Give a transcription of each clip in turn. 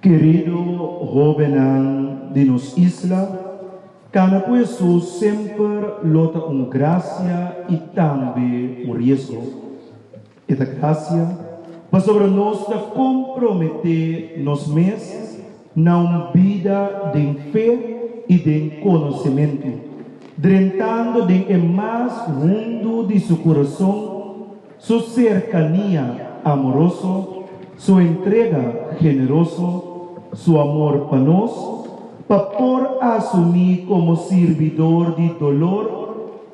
Kerido hóbennan di nos isla, kana ku Hesus semper lo ta un grasia i tambe un riesgo. E ta grasia pasobra nos ta komprometé nos mes na un bida den fe i den konosementu, drentando den e mas hundu di su kurason, Su serkania amoroso, su entrega generoso, su amor pa nos, pa por asumí komo sirbidor di dolor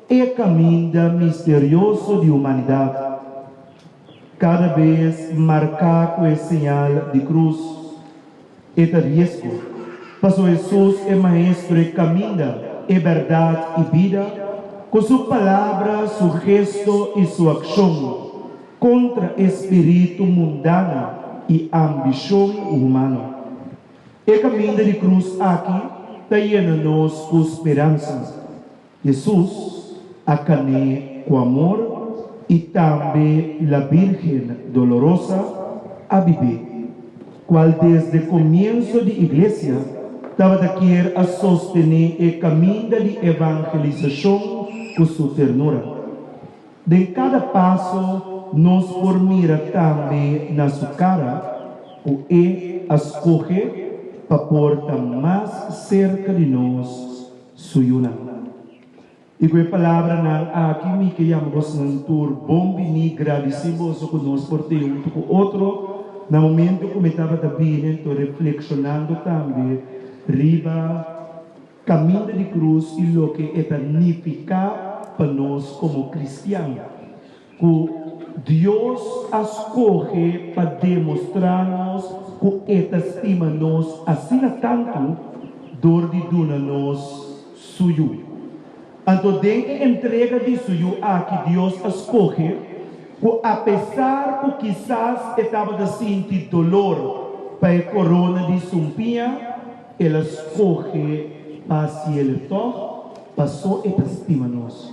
e kaminda misterioso di humanidat, kada bes marká ku e señal di krus. E ta riesgo. Paso Hesus e Maestro e kaminda, e bèrdat i bida, ku su palabra, su gesto i su akshon kontra e spiritu mundano i ambishon humano. E kaminda di krus aki ta yena nos ku speransa. Hesus a kan'é ku amor i tambe la Birgen Dolorosa a bib'é, kual desde komienso di Iglesia tabata kier a sostené e kaminda di evangelisashon ku su ternura. Den kada paso nos por mira tambe na su kara ku e a skohe pa por ta mas serka di nos Su yunan. I ku e palabranan aki mi ke yama bosnan tur bon biní, gradisí boso ku nos por tei huntu ku otro na momento ku mi tabata bini anto reflekshonando tambe riba kaminda di krus i loke e ta nifiká pa nos komo kristian. Ku Dios a skohe pa demostrá nos ku e ta stima nos asina tantu dor di duna nos Su Yu. Anto den e entrega di Su Yu aki Dios a skohe ku apesar ku kisas e tabata sinti dolor pa e korona di sumpiña, el a skohe pa hasiel tòg pasó e ta stima nos.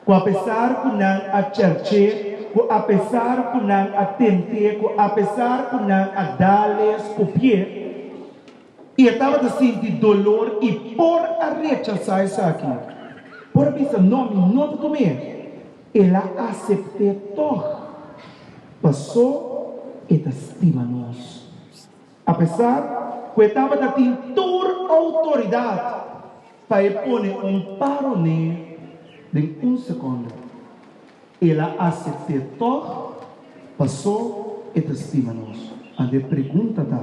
Ku apesar ku nan a chèrch'é, ku apesar ku nan a tent'é, ku apesar ku nan a dal'é skupié, i e tabata sinti dolor i por a rechasá esaki, por a bisa, No, mi no ta tum'é, el a asept'é tòg, pasó e ta stima nos. Apesar ku e tabata tin tur outoridat pa e pone un paro n'e den un sekondo, el a asept'é tòg pasó e ta stima nos. Anto e pregunta ta,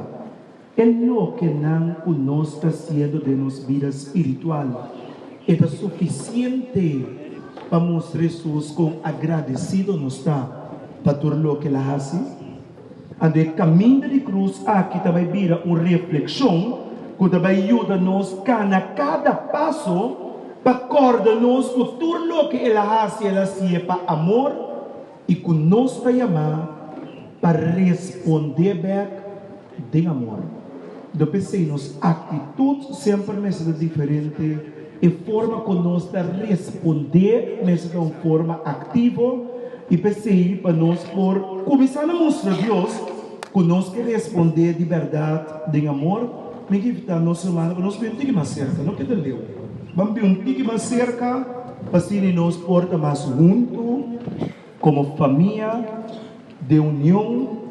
E lokenan ku nos ta hasiendo den nos bida spiritual, e ta sufisiente pa mustra Hesus kon agradesido nos ta pa tur loke el a hasi? Anto e kaminda di krus aki ta bai bira un reflekshon ku ta bai yuda nos kana kada paso pa kòrda nos ku tur loke el a hasi el a hasié pa amor i ku nos ta yamá pa respondé bèk den amor. Do p'esei nos aktitut semper mester ta diferente, e forma ku nos ta respondé mester ta un forma aktivo i p'esei pa nos por kuminsá na mustra Dios ku nos ke respondé di bèrdat den amor, mi ke invitá nos rumannan pa nos bin un tiki mas serka, no keda leu, ban bin un tiki mas serka pa asina nos por ta mas huntu komo famia. Den union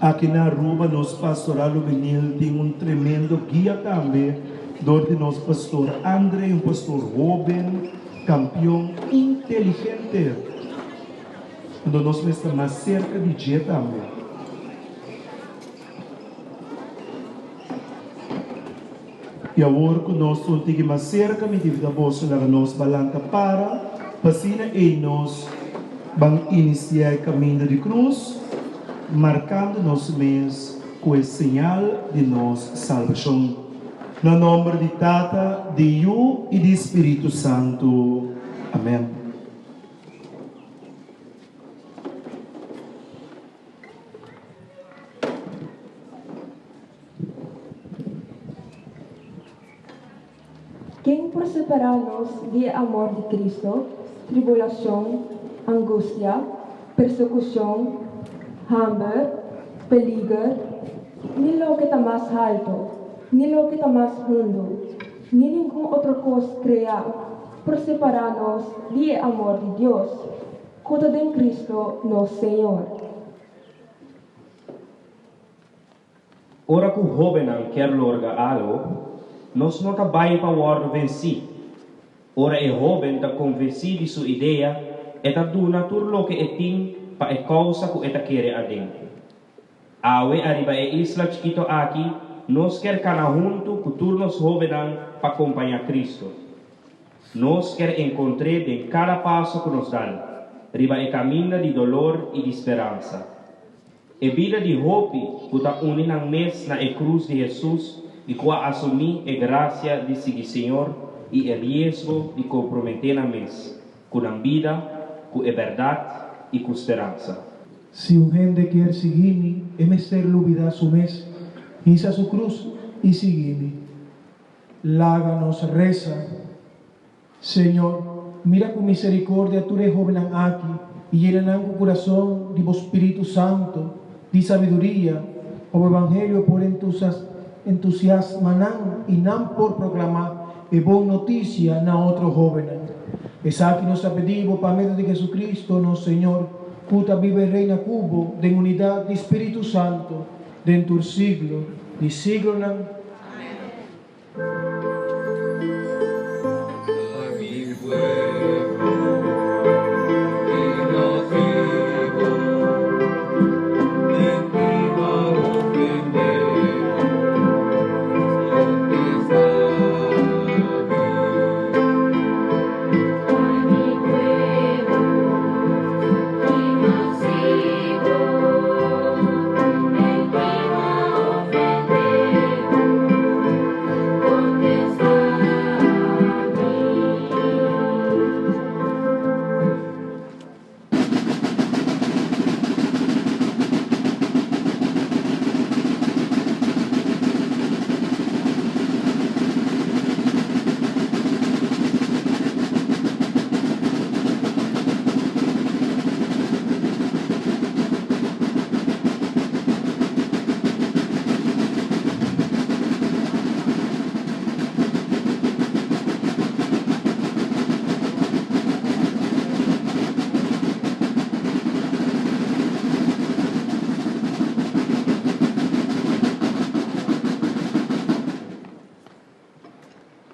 aki na Aruba nos Pastoral Hubenil tin un tremendo guia tambe dor di nos Pastor Andre, un pastor hoben, campeon, inteligente. Anto nos mester mas cerca di dje tambe. I awor ku nos un tiki mas serka, mi divda boso laga nos balanta para, pa asina ei nos ban inisiá e kaminda di krus, markando nos mes ku e señal di nos salbashon. Na nòmber di Tata, di Yu i di Spiritu Santu. Amèn. Ken por separá nos di e amor di Cristo? Tribulacion, angustia, persecucion, hamber, peliger? Ni loke ta mas halto, ni loke ta mas hundu, ni ningun otro kos kreá por separá nos di e amor di Dios, ku ta den Kristu nos Señor. Ora ku hóbennan kier lorga algo, nos no ta bai pa wòrdu vensí. Ora e hóben ta konvensí di su idea, e ta duna tur loke e tin pa e kousa ku e ta kere aden. Awe ariba e isla chikito aki, nos kier kana huntu ku tur nos hóbennan pa kompañá Kristu. Nos kier enkontr'é den kada paso ku nos dal, riba e kaminda di dolor i di speransa. E bida di hopi ku ta uni nan mes na e krus di Hesus i ku a asumí e grasia di sigui Señor i e riesgo di komprometé nan mes ku nan bida, ku e bèrdat i ku speransa. Si un hende kier sigui mi, e mester lubidá su mes, hisa su krus i sigui mi. Laga nos resa. Señor, mira ku misericordia tur e hóbennan aki i yena nan ku kurason di bo Spiritu Santo di sabiduria, pa bo evangelio por entusiasma nan i nan por proklama e bon notisia na otro hóbennan. Esaki nos ta pidi bo pa medio di Jesucristo nos Señor, ku ta biba i reina ku bo den unidat di Spiritu Santo den tur siglo di siglonan.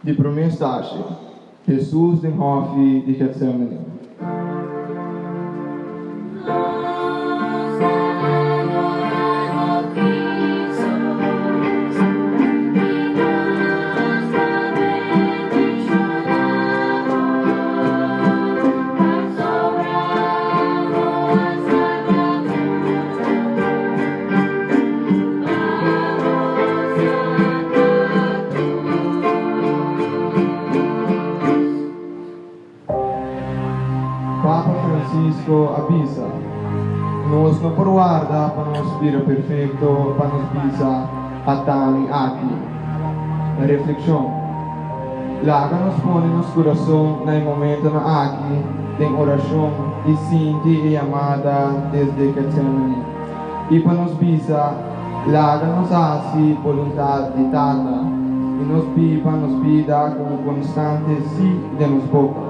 Di promé stashi, Hesus den hòfi di Getsemaní. Papa Francisco a bisa, Nos no por warda pa nos bira perfecto pa nos bisa, Atami aki. Reflexion, Laga nos pone nos curason na e momentonan aki den oracion y sinti e yamada desde Getsemaní. I pa nos bisa, Laga nos hasi boluntad di Tata i nos biba nos bida ku un konstante sí den nos boka.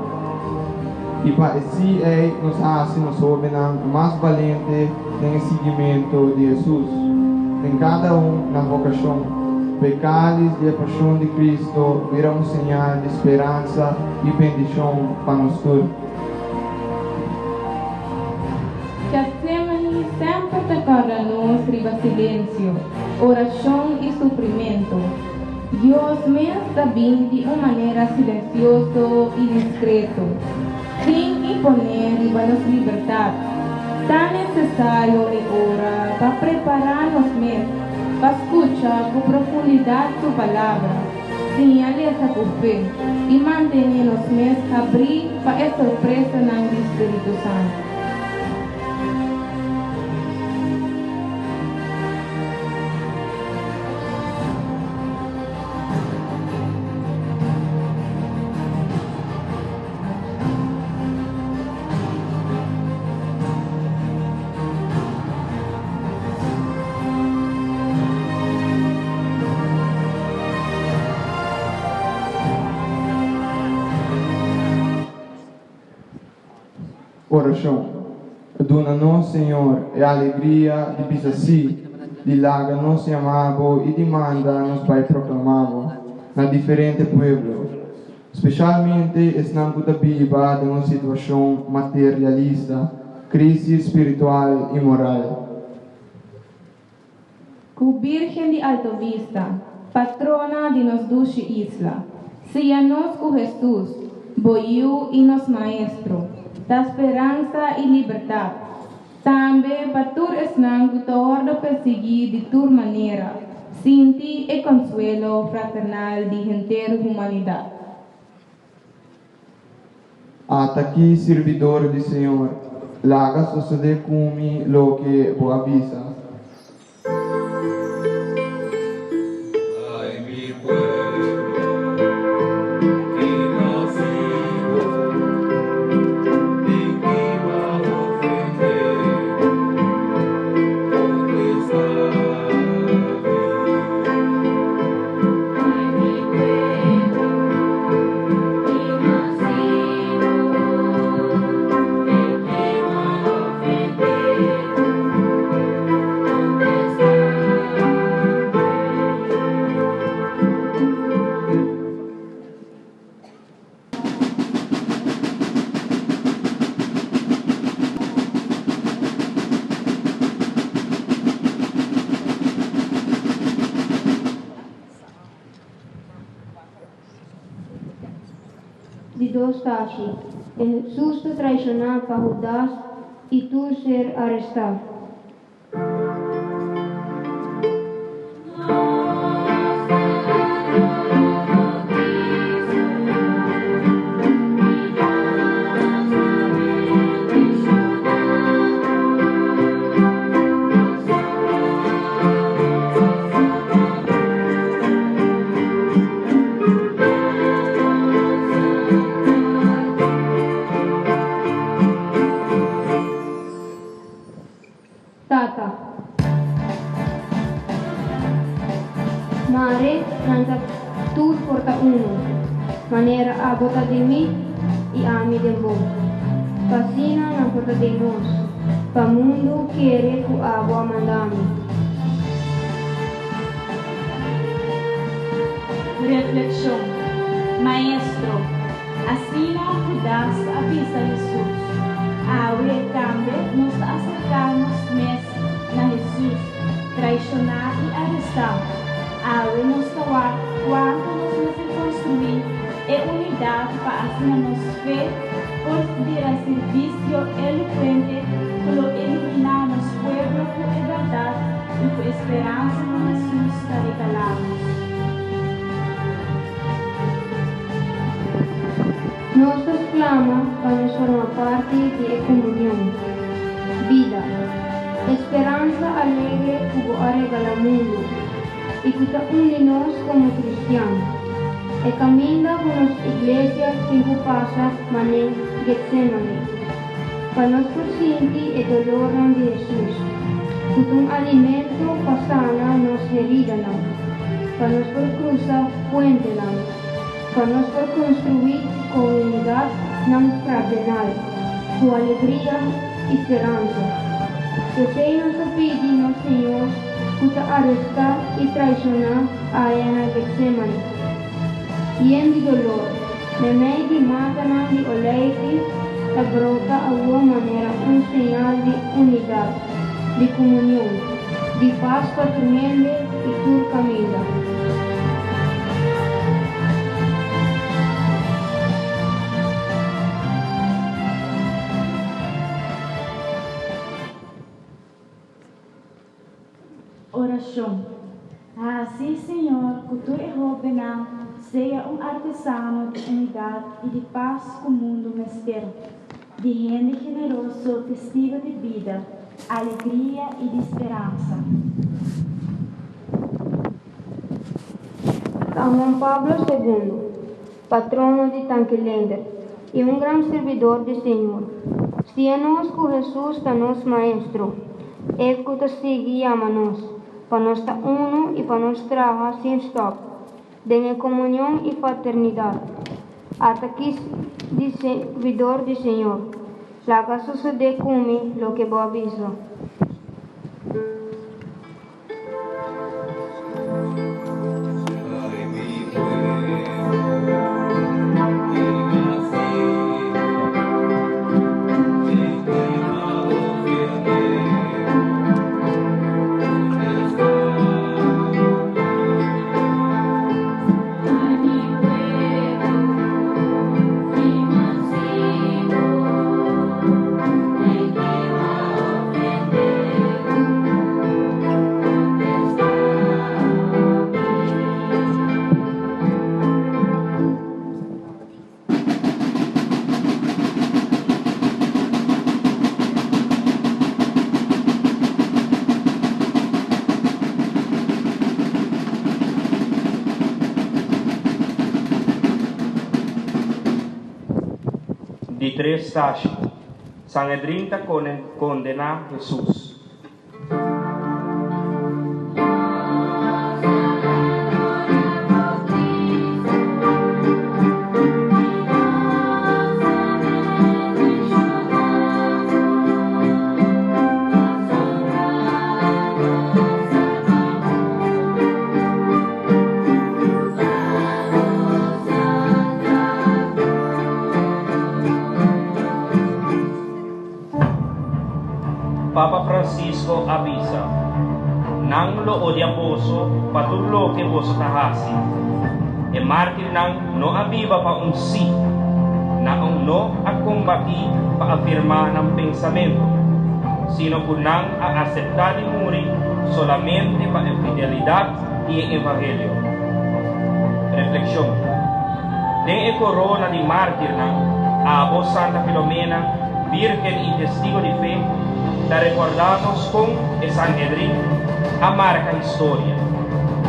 I pa e sí ei nos hasi nos hóbennan mas balente den e siguimentu di Hesus, den kada un nan vokashon, pa e kális di e pashon di Kristu bira un señal di speransa i bendishon pa nos tur. Getsemaní semper ta kòrda nos riba silensio, orashon i sufrimentu. Dios mes ta bin di un manera silensioso i diskreto, sin imponé riba nos libertat. Ta nesesario e ora pa prepará nos mes pa skucha ku profundidat su Palabra. Siña lesa ku fe i mantené nos mes habrí pa e sorpresanan di Spiritu Santu. Orashon, Duna nos, Señor, e alegria di bisa sí, di laga nos yama Bo i di manda nos bai proklama Bo na diferente pueblo, speshalmente esnan ku ta biba den un situashon materialista, krísis spiritual i moral. Ku Birgen di Alto Vista, patrona di nos dushi isla, siña nos ku Hesus, bo Yu i nos Maestro, ta speransa i libertat, tambe pa tur esnan ku ta wòrdu persiguí di tur manera, sinti e konsuelo fraternal di henter humanidat. Ata ki sirbidor di Señor, laga sosodé ku mi loke bo a bisa. Di dos tashi, Hesus ta traishoná pa Hudas i tur ser arestá. Tata. Mare nan ta tur por ta uno, manera abo ta den mi i ami den bo, pa asina nan por ta den nos, pa mundu kere ku abo a manda mi. Reflekshon, Maestro, asina Hudas a bisa Hesus. Awe tambe nos ta aserká nos mes na Hesus, traishoná i arestá. Awe nos ta wak kuantu nos mester konstruí e unidat pa asina nos fe por bira servisio elokuente ku lo iluminá nos pueblo ku e bèrdat i ku e speransa ku Hesus ta regalá nos. Nos ta sklama pa nos forma parti di e komunion, bida, e speransa alegre ku bo a regalá mundu i ku ta uni nos komo kristian. E kaminda ku nos iglesia tin ku pasa mané Getsémani, pa nos por sinti e dolornan di Hesus, ku ta un alimento pa sana nos heridanan, pa nos por krusa puentenan. Pa nos por construi comunidadnan fraternal, cu alegria y speransa. P'esey nos ta pidi nos Señor cu ta aresta y traiciona aya na Getsemani, yen di dolor, memey di matanan di oleifi ta brota awo manera un señal di unidad, di comunion, di pas pa tur hende y tur caminda. Orashon, Hasi, Señor, ku tur e hóbennan sea un artesano di unidat i di pas ku mundu mester, di hende generoso, testigo di bida, alegria i di speransa. San Juan Pablo Segundo, patrono di Tanki Leender i un gran sirbidor di Señor, siña nos ku Hesus ta nos Maestro, E ku ta sigui yama nos pa nos ta unu i pa nos traha sin stòp den e komunion i fraternidat. Ata ki di sirbidor di Señor. Laga sosodé ku mi loke bo a bisa. Di tres stashi, Sanhedrin ta kondená Hesus. Papa Francisco a bisa, Nan lo odia boso pa tur loke boso ta hasi. E mártirnan no a biba pa un sí, nan no a kombatí pa afirmá nan pensamentu, sino ku nan a aseptá di muri solamente pa e fidelidat di e Evangelio. Reflekshon, Den e korona di mártirnan, abo, Santa Filomena, bírgen i testigo di fe, ta rekordá nos kon e Sanhedrin a marka historia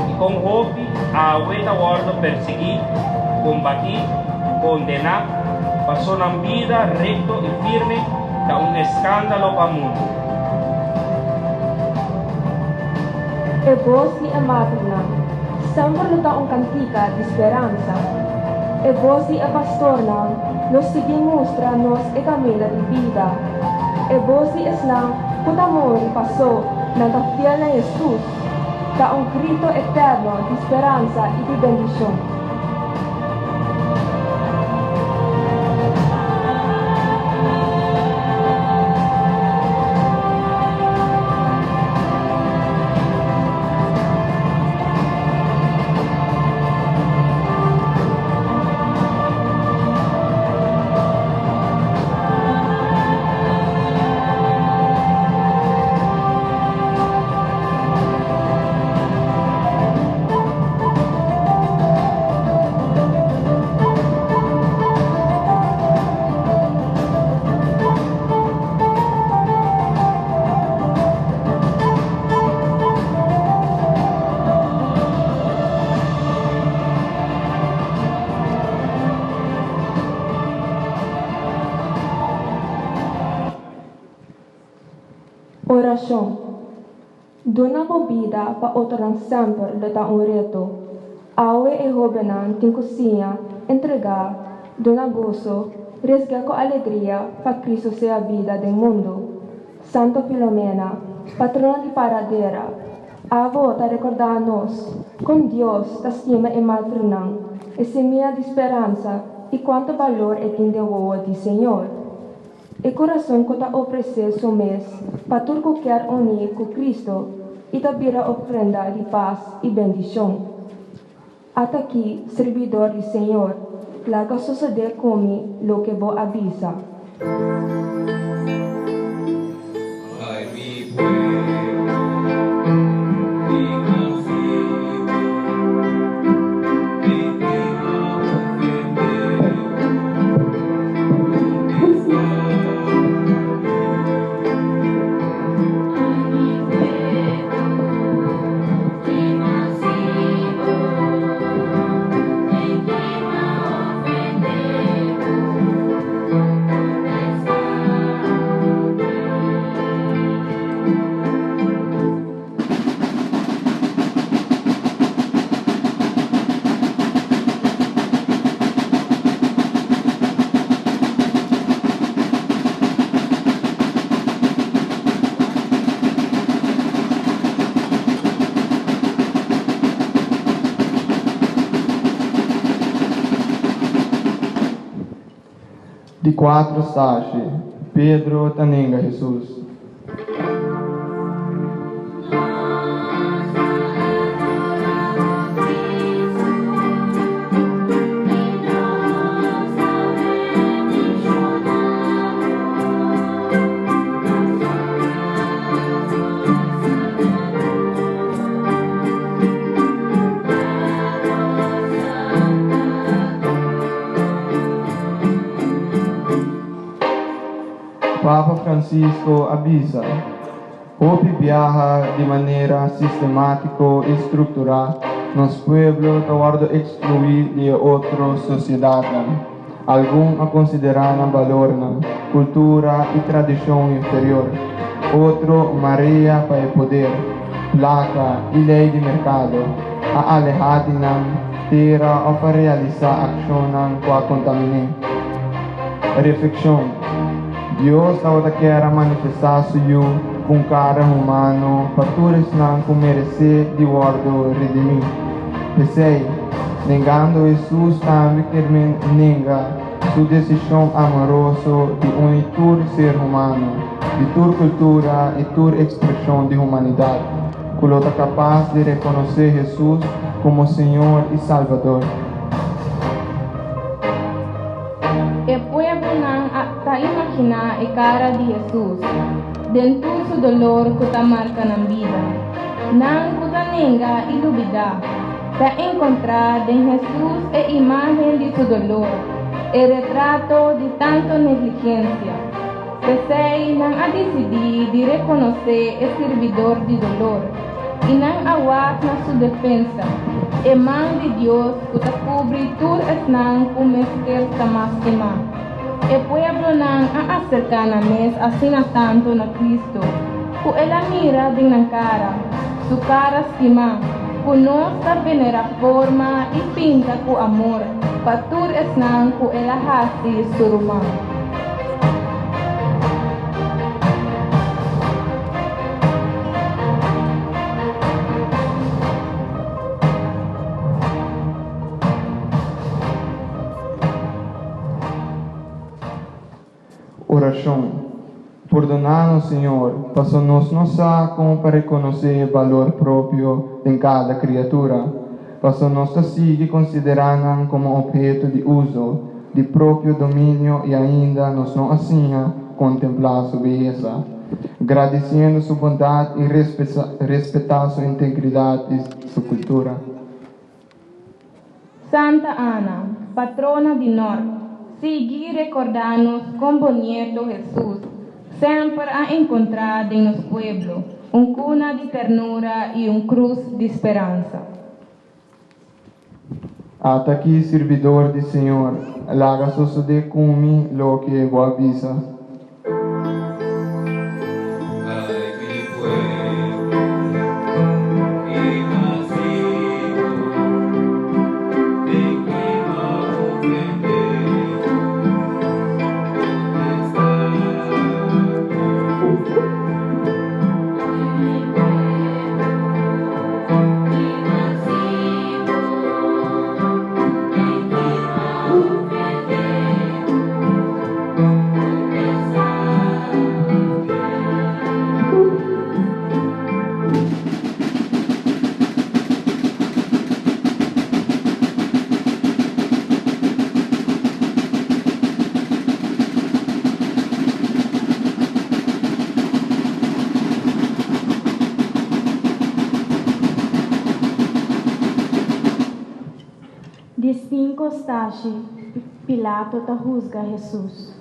i kon hopi awe ta wòrdu persiguí, kombatí, kondená, paso nan bida rekto i firme ta un eskándalo pa mundu. E bos di e maternan semper lo ta un kantika di speransa. E bos di e pastornan lo sigui mustra nos e kaminda di bida. E bos di esnan ku ta muri pasó nan ta fiel na Hesus ta un grito eterno di speransa i di bendishon. Orashon. Duna bo bida pa otronan semper lo ta un reto. Awe e hóbennan tin ku siña entregá, duna goso, risga ku alegria pa Cristo sea bida den mundu. Santo Filomena, patrona di Paradera, abo ta rekordá nos kon Dios ta stima e maltrinan, e simia di speransa i kuantu balor e tin den wowo di Señor. E kurason ku ta ofresé su mes pa tur ku kier uní ku Cristo i ta bira ofrenda di pas i bendishon. At'akí, sirbidor di Señor, laga sosodé ku mi loke bo a bisa. Di cuatro stashi, Pedro ta nenga Hesus. Papa Francisco a bisa, Hopi biaha di manera sistemátiko i strukturá nos pueblo ta wòrdu ekskluí di e otro sosiedatnan. Algun a konsiderá nan balornan, kultura i tradishon inferior, otro marea pa e poder, plaka i lei di merkado a alehá di nan tera òf a realisá akshonnan ku a kontamin'é. Reflekshon, Dios tabata kier a manifestá su Yu ku un kara humano pa tur esnan ku meresé di wòrdu redimí. P'esei, nengando Hesus tambe kier men nenga su desishon amoroso di uni tur ser humano, di tur kultura i tur ekspreshon di humanidat, ku lo ta kapas di rekonosé Hesus komo Señor i Salbador. E pueblonan a ta imaginá e kara di Hesus den tur su dolor ku ta marka nan bida. Nan ku ta nenga i lubidá, ta enkontrá den Hesus e imágen di su dolor, e retrato di tantu negligensia. P'esei nan a disidí di rekonosé e sirbidor di dolor, i nan a wak na su defensa, e man di Dios ku ta kubri tur esnan ku mester ta mas stimá. E pueblonan a aserká nan mes asina tantu na Kristu, ku el a mira den nan kara, su kara stimá, ku nos ta venerá forma i pinta ku amor pa tur esnan ku el a hasi su ruman. Orashon, Pordoná nos, Señor, paso nos no sa kon pa rekonosé e balor propio den kada kriatura, paso nos ta sigui konsiderá nan komo opheto di uso, di propio dominio i ainda nos no a siña kontemplá su beyesa, gradisiendo su bondat i respetá su integridat i su kultura. Santa Ana, patrona di Nort, sigui rekordá nos kon bo nieto Hesus semper a enkontrá den nos pueblo un kuna di ternura i un krus di speransa. Ata aki sirbidor di Señor, laga sosodé ku mi loke bo a bisa. Di cinco stashi, Pilato ta husga Hesus.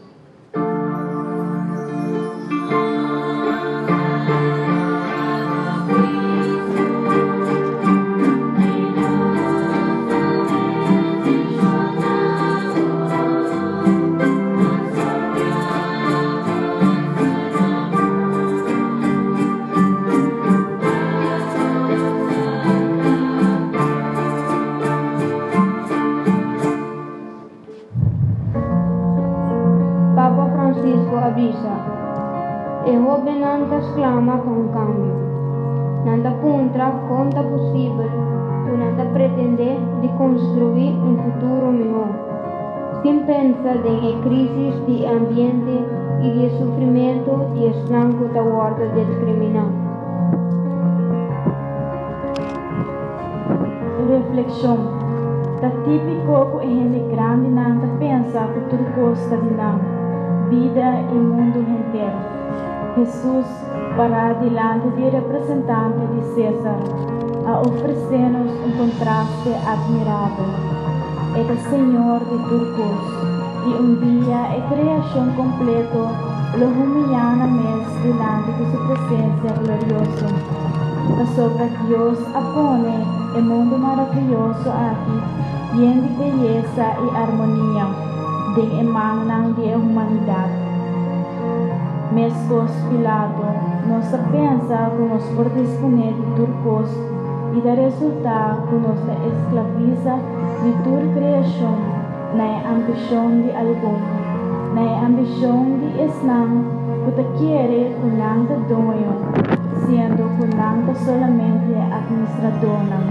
Papa Francisco a bisa, E hóbennan ta sklama pa un kambio. Nan ta puntra kon ta posibel ku nan ta pretendé di konstruí un futuro mihó. Sin pensa den e crisis di e ambiente y di e sufrimento di esnan cu ta wordo discrimina. Reflexion, Ta típico cu e hende grandinan ta pensa cu tur cos ta di nan, bida y mundu henter. Hesus, pará dilanti di e representante di César, a ofresé nos un kontraste atmirabel. E ta Señor di tur kos, i un dia e kreashon kompleto lo humiyá nan mes dilanti di su presensia glorioso. Pasobra Dios a pone e mundu maravioso aki yen di beyesa i armonia den e mannan di e humanidat. Meskos Pilato, nos ta pensa ku nos por disponé di tur kos i ta resultá ku nos ta esklavisa di tur kreashon na e ambishon di algun, na e ambishon di esnan ku ta kere ku nan ta doño, siendo ku nan ta solamente atministradónan.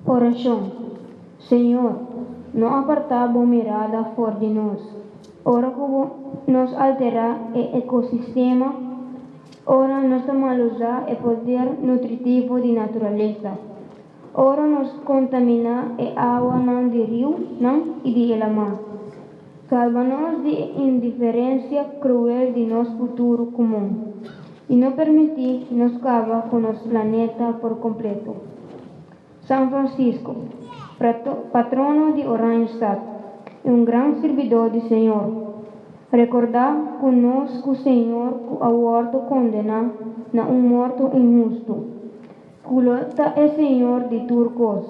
Orashon, Señor, no apartá bo mirada for di nos. Ora ku bo nos alterá e ekosistema, ora nos ta malusá e poder nutritivo di naturalesa, ora nos kontaminá e awanan di riunan i di e lamá. Salba nos di e indiferensia kruel di nos futuro komun i no permití nos kaba ku nos planeta por kompleto. San Francisco, patrono di Oranjestad i un gran sirbidó di Señor, rekordá ku nos ku Señor ku a wòrdu kondená na un morto inhustu, ku lo ta e Señor di tur kos,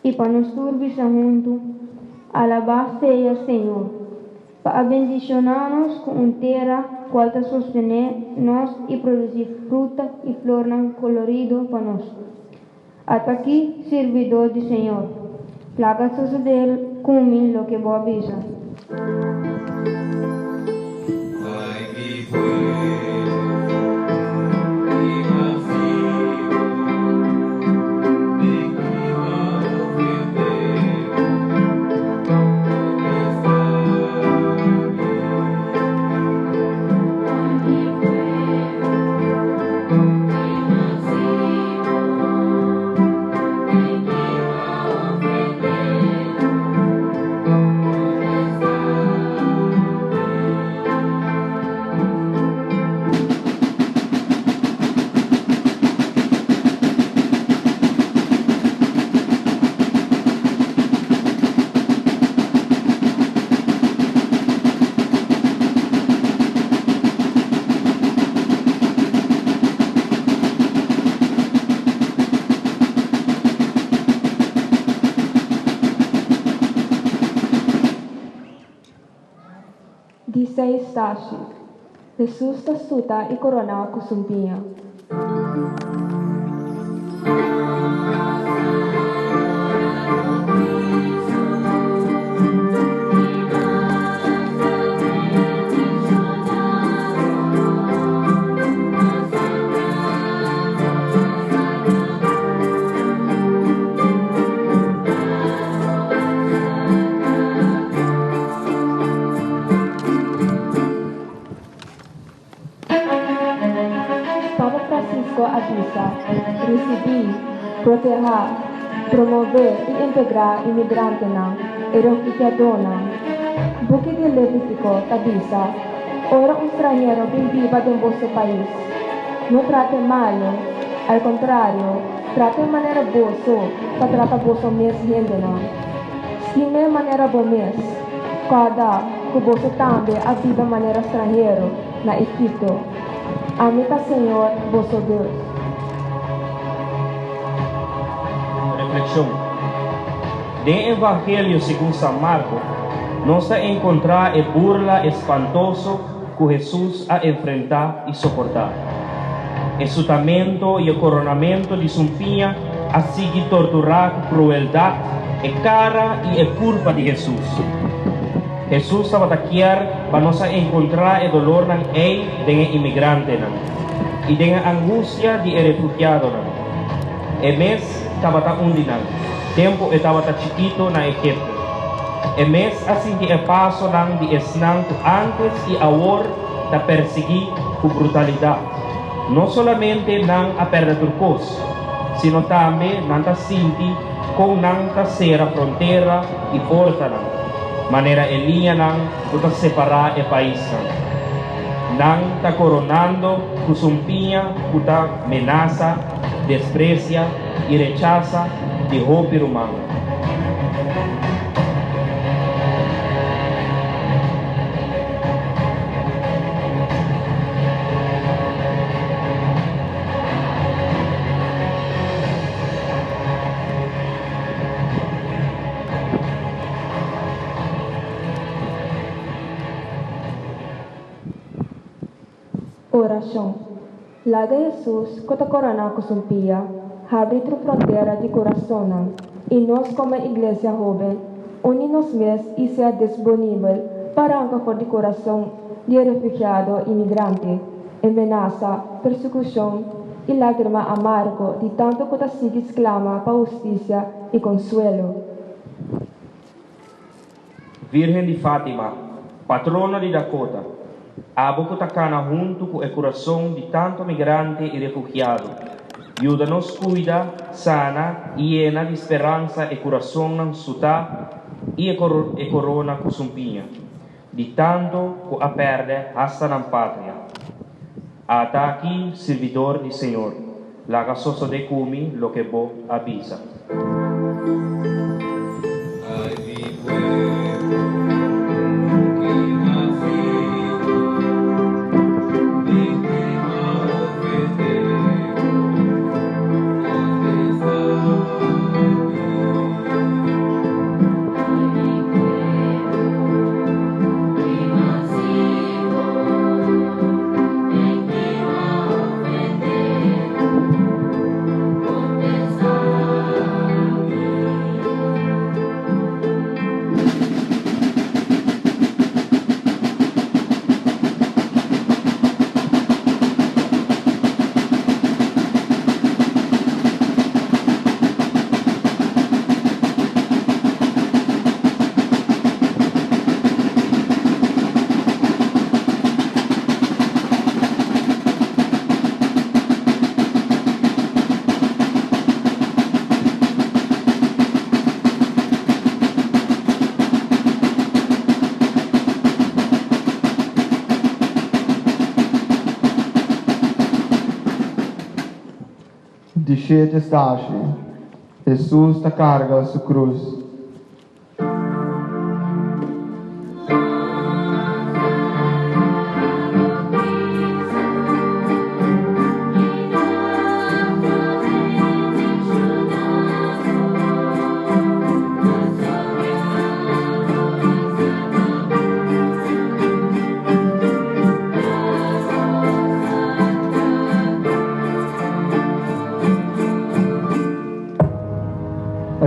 i pa nos tur bisa huntu, Alabá sea Señor, pa a bendishoná nos ku un tera kual ta sostené nos i produsí fruta i flornan kolorido pa nos. At'akí sirbidó di Señor, laga sosodé ku mi loke bo a bisa. Di seis stashi, Hesus ta suta i koroná ku sumpiña. Papa Francisco a bisa, Risibí, protehá, promové i integrá inmigrantenan i refugiadonan. Buki di Levítiko ta bisa, Ora un stranhero bin biba den boso pais, no trat'é malu, al kontrario, trat'é manera boso ta trata boso mes hendenan. Stim'é manera bo mes. Kòrda ku boso tambe a biba manera stranhero na Egipto. Ami ta señor boso Dios. Reflekshon. Den Evangelio segun San Marko, nos ta enkontrá e burla espantoso ku Hesus a enfrentá i soportá. E sutamento i e koronamentu di sumpiña a sigui torturá ku krueldat e kara i e kurpa di Hesus. Hesus tabata kier pa nos a enkontrá e dolornan ei den e imigrantenan i den e angustia di e refugiadonan. E mes tabata un di nan, tempu e tabata chikito na Egipto. E mes a sinti e pasonan di esnan ku ántes i awor ta persiguí ku brutalidat. No solamente nan a pèrdè tur kos, sino tambe nan ta sinti kon nan ta sera frontera i portanan, manera e liñanan ku ta separá e paisnan. Nan ta koronando ku sumpiña ku ta menasa, despresia i rechasa di hopi ruman. Orashon, Laga Hesus, ku ta koroná ku sumpia, habri tur frontera di kurasonnan, i nos komo iglesia hóben, uni nos mes i sea disponibel pa ranka for di kurason di e refugiado i migrante, e menasa, persekushon i lágrima amargo di tantu ku ta sigui sklama pa hustisia i konsuelo. Virgen di Fátima, patrona di Dakota, abo ku ta kana huntu ku e kurason di tantu migrante i refugiado, yuda nos kuida, sana i yena di speransa e kurasonnan sutá i e korona ku sumpiña di tantu ku a pèrdè hasta nan patria. Ata aki sirbidor di Señor, laga sosodé ku mi loke bo a bisa. Ay mi pueblo ki a sido víctima ofendé contesta mi. Ay mi pueblo ki a sido Di shete stashi, Hesus ta karga su krus.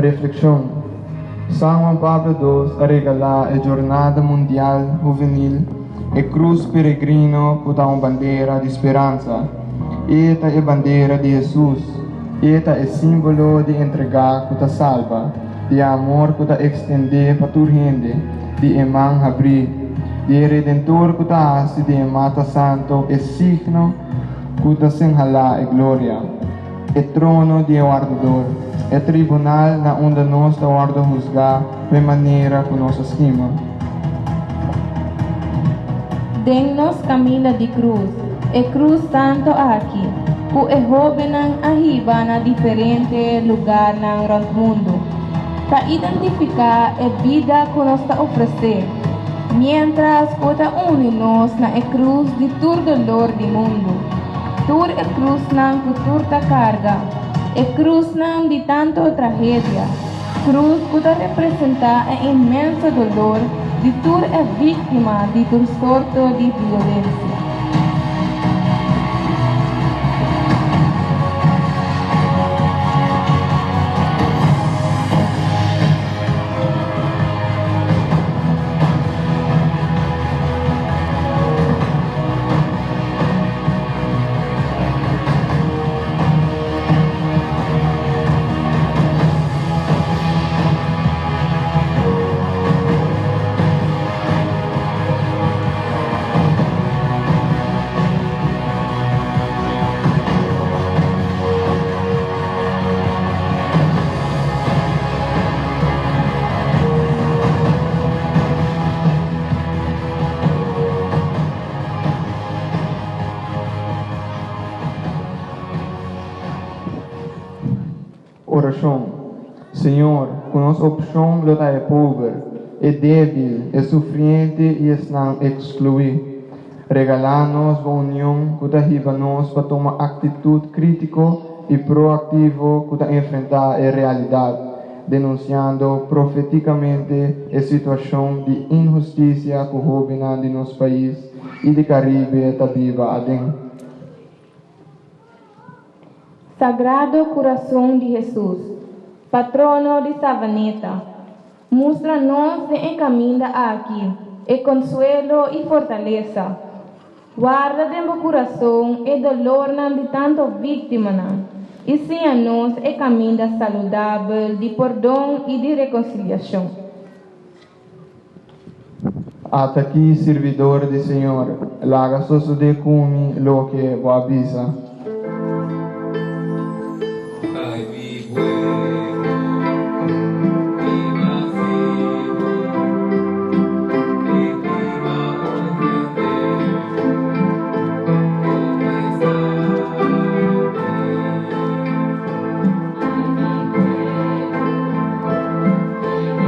Reflexion, San Juan Pablo dos a regalá e Jornada Mundial Huvenil e Cruz Peregrino ku ta un bandera di speransa. E ta e bandera di Hesus. E ta e símbolo di entregá ku ta salba, di e amor ku ta ekstendé pa tur hende, di e man habrí, di e Redentor ku ta hasi di e Mata Santo e signo ku ta señalá e gloria. E trono di e Wardador, e tribunal na unda nos ta wòrdu husgá pa e manera ku nos a stima. Den nos kaminda di krus, e krus santu aki, ku e hóbennan a hiba na diferente lugarnan rònt mundu, ta identifiká e bida ku nos ta ofresé, miéntras ku ta uni nos na e krus di tur dolor di mundu. Tur e krusnan ku tur ta karga, e krusnan di tantu tragedia. Cruz cu ta representa e inmenso dolor di tur e victima di tur sorto di violencia. Orashon, Señor, ku nos opshon lo ta e pober, e débil, e sufriente i esnan ekskluí. Regalá nos bo union ku ta hiba nos pa tuma aktitut krítiko i proaktivo ku ta enfrentá e realidat, denunsiando profetikamente e situashon di inhustisia ku hóbennan di nos pais i di Karibe ta biba aden. Sagrado Kurason di Hesus, Patrono di Savaneta, mustra nos den e kaminda aki e konsuelo i fortalesa. Warda den bo kurason e dolornan di tanto víktimanan i siña nos e kaminda saludabel di pordon i di rekonsiliashon. Ata ki sirbidor di Señor, laga sosodé ku mi loke bo a bisa. Ay mi pueblo, mi nasido, víctima ofendero, contesta Ay mi pueblo, mi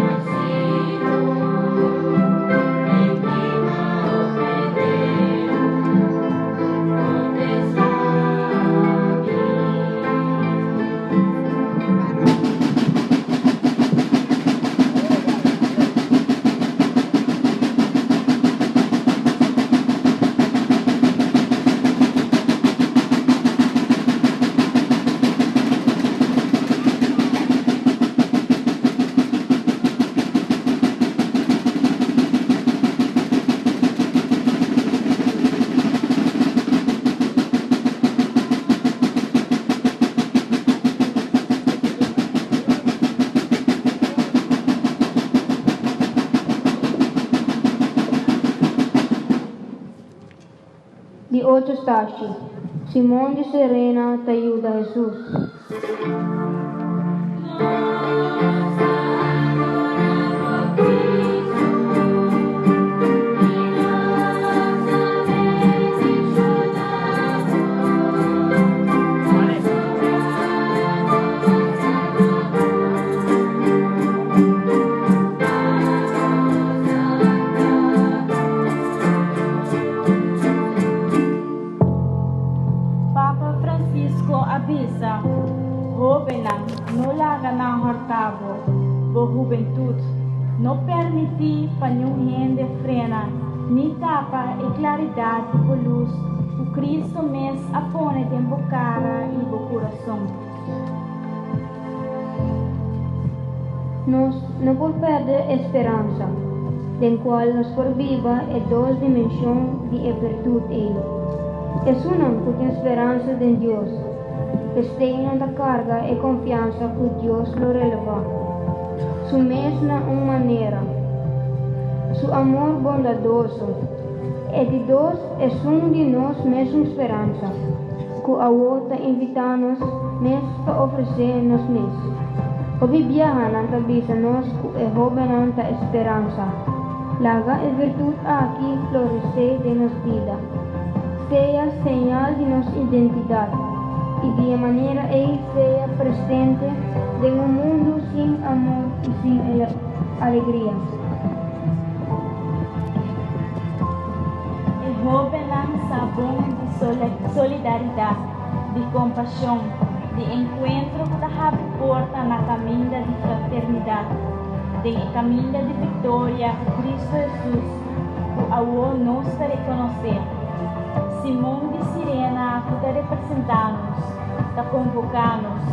nasido, víctima ofendero, contesta mi. Di ocho stashi, Simon di Sirena ta yuda Hesus. Nos ta adorá bo Cristo i nos ta bendishoná bo pasobra bo a salba nos, abo Santa Papa Francisco a bisa, Hóbennan, no laga nan hòrta bo, bo hubentut. No permití pa niun hende frena ni tapa e klaridat di bo lus ku Cristo mes a pone den bo kara i bo kurason. Nos no por pèrdè e speransa, den kual nos por biba e dos dimenshon di e bertut ei. Esunnan ku tin speransa den Dios, p'esei nan ta karga e konfiansa ku Dios lo relevá Su mes na un manera, Su amor bondadoso. E di dos, esun di nos mesun speransa. Ku awor ta invitá nos mes pa ofresé nos mes. Hopi biaha nan ta bisa nos ku e hóbennan ta e speransa. Laga e virtut aki floresé den nos bida. Sea señal di nos identidat i di e manera ei sea presente den un mundu sin amor i sin alegria. E hóbennan sa bon di solidaridat, di kompashon, di enkuentro ku ta habri. porta na kaminda di fraternidat, den e kaminda di viktoria ku Kristu Hesus, ku awor nos ta rekonosé. Simon di Sirena ku ta representá nos, ta konvoká nos,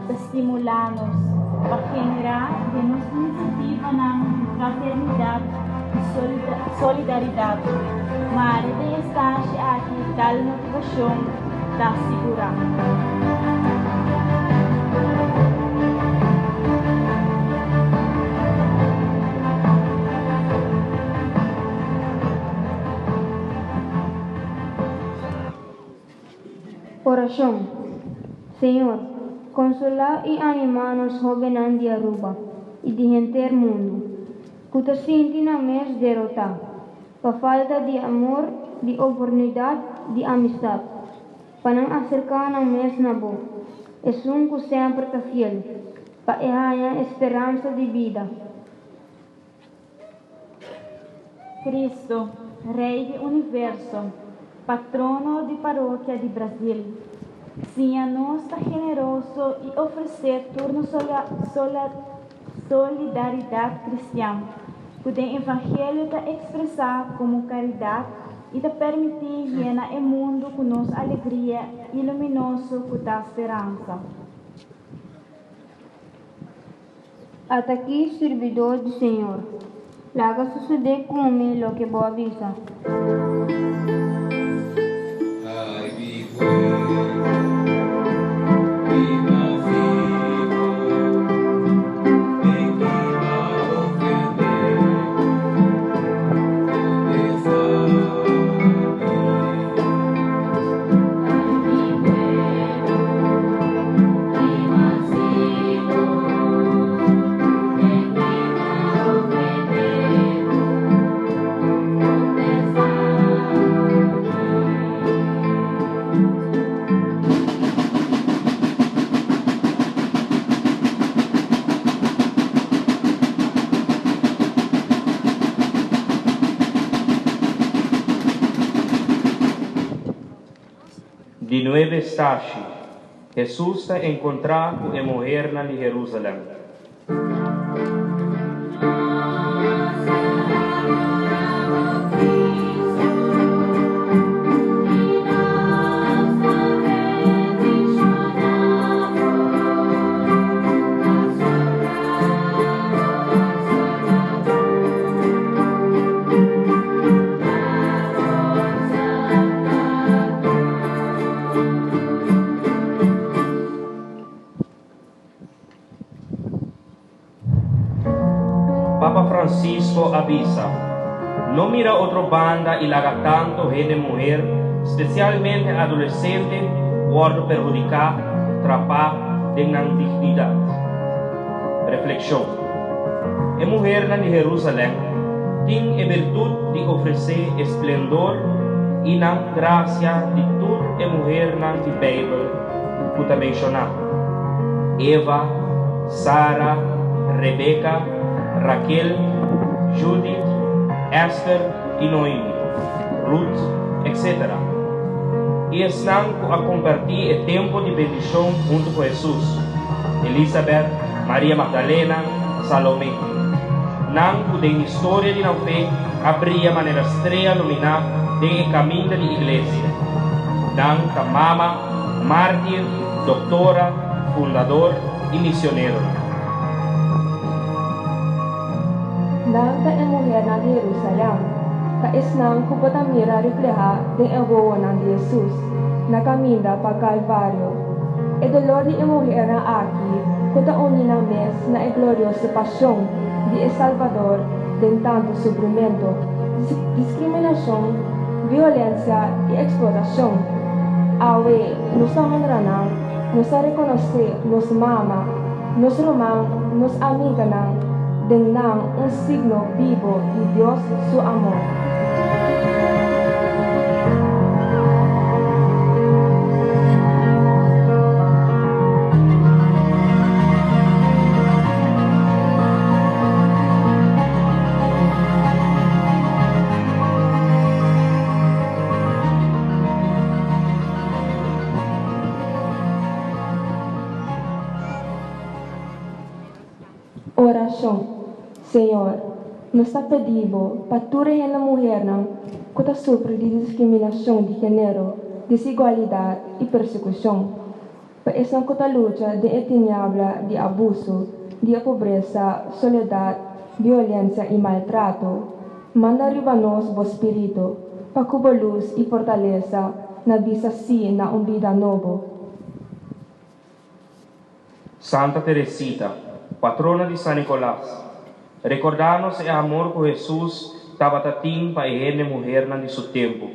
ta stimulá nos pa generá den nos inisiativanan di fraternidat i solidaridat. Mare den e stashi aki tal motivashon ta sigurá. Orashon, Señor, konsolá i animá nos hóbennan di Aruba i di henter mundu, ku ta sinti nan mes derotá pa falta di amor, di oportunidat, di amistat, pa nan aserká nan mes na Bo, Esun ku semper ta fiel, pa e haña e speransa di bida. Cristo, Rey di universo, Patrono di Parokia di Brasil, siña nos ta generoso y ofrece tur nos solidaridad cristian, cu den Evangelio ta expresa como caridad y ta permiti yena e mundo cu nos alegria y luminoso cu ta speransa. At'akí sirbidó di Señor. Laga sosodé ku mi loke bo a bisa. Ay mi pueblo, mi masivo, den ki m'a ofendé bo, kontestá mi. Ay mi pueblo, mi masivo, den ki m'a ofendé bo, kontestá mi. Di nuebe stashi, Hesus ta enkontrá ku e muhernan di Herusalèm. Nos ta adorá bo Cristo i nos ta bendishoná bo pasobra bo a salba bo. Ta bo Salbador. Papa Francisco a bisa, No mira otro banda y laga tanto hende muher, specialmente adolescente, wordo perhudica, trapa den nan dignidad. Reflexion, E muhernan di Jerusalem tin e birtud di ofrece e splendor y nan gracia di tur e muhernan di Bijbel cu ta menciona, Eva, Sara, Rebeca, Raquel, Judith, Esther y Noemi, Ruth, etc. Y esnan cu a comparti e tempo di bendicion hunto cu Hesus, Elisabeth, Maria Magdalena, Salomé. Nan cu den historia di nan fe a bria manera strea lumina den e caminda di Iglesia. Nan ta mama, mártir, doctora, fundador y misioneronan. Nan ta e muhernan di Jerusalèm, ta esnan ku bo ta mira reflehá den e wowonan di Hesus na kaminda pa Kalvario. E dolor di e muhernan aki ku ta uní nan mes na e glorioso pashon di e Salbador den tantu sufrimentu, diskriminashon, violensia i eksplotashon. Awe nos ta honra nan, nos ta rekonosé nos mama, nos ruman, nos amiganan, den nan un signo bibo di Dios su amor. Orashon, Señor, nos ta pedi Bo pa tur e hende muhernan ku ta sufri di diskriminashon di genero, desigualidat i persekushon, pa esnan ku ta lucha den e tiniabla di abuso, di e pobresa, soledat, violensia i maltrato, manda riba nos Bo Spiritu, pa ku Bo lus i fortalesa na bisa sí na un bida nobo. Santa Teresita, patrona di San Nicolas, recorda nos e amor cu Hesus tabata tin pa e hende muhernan di su tempo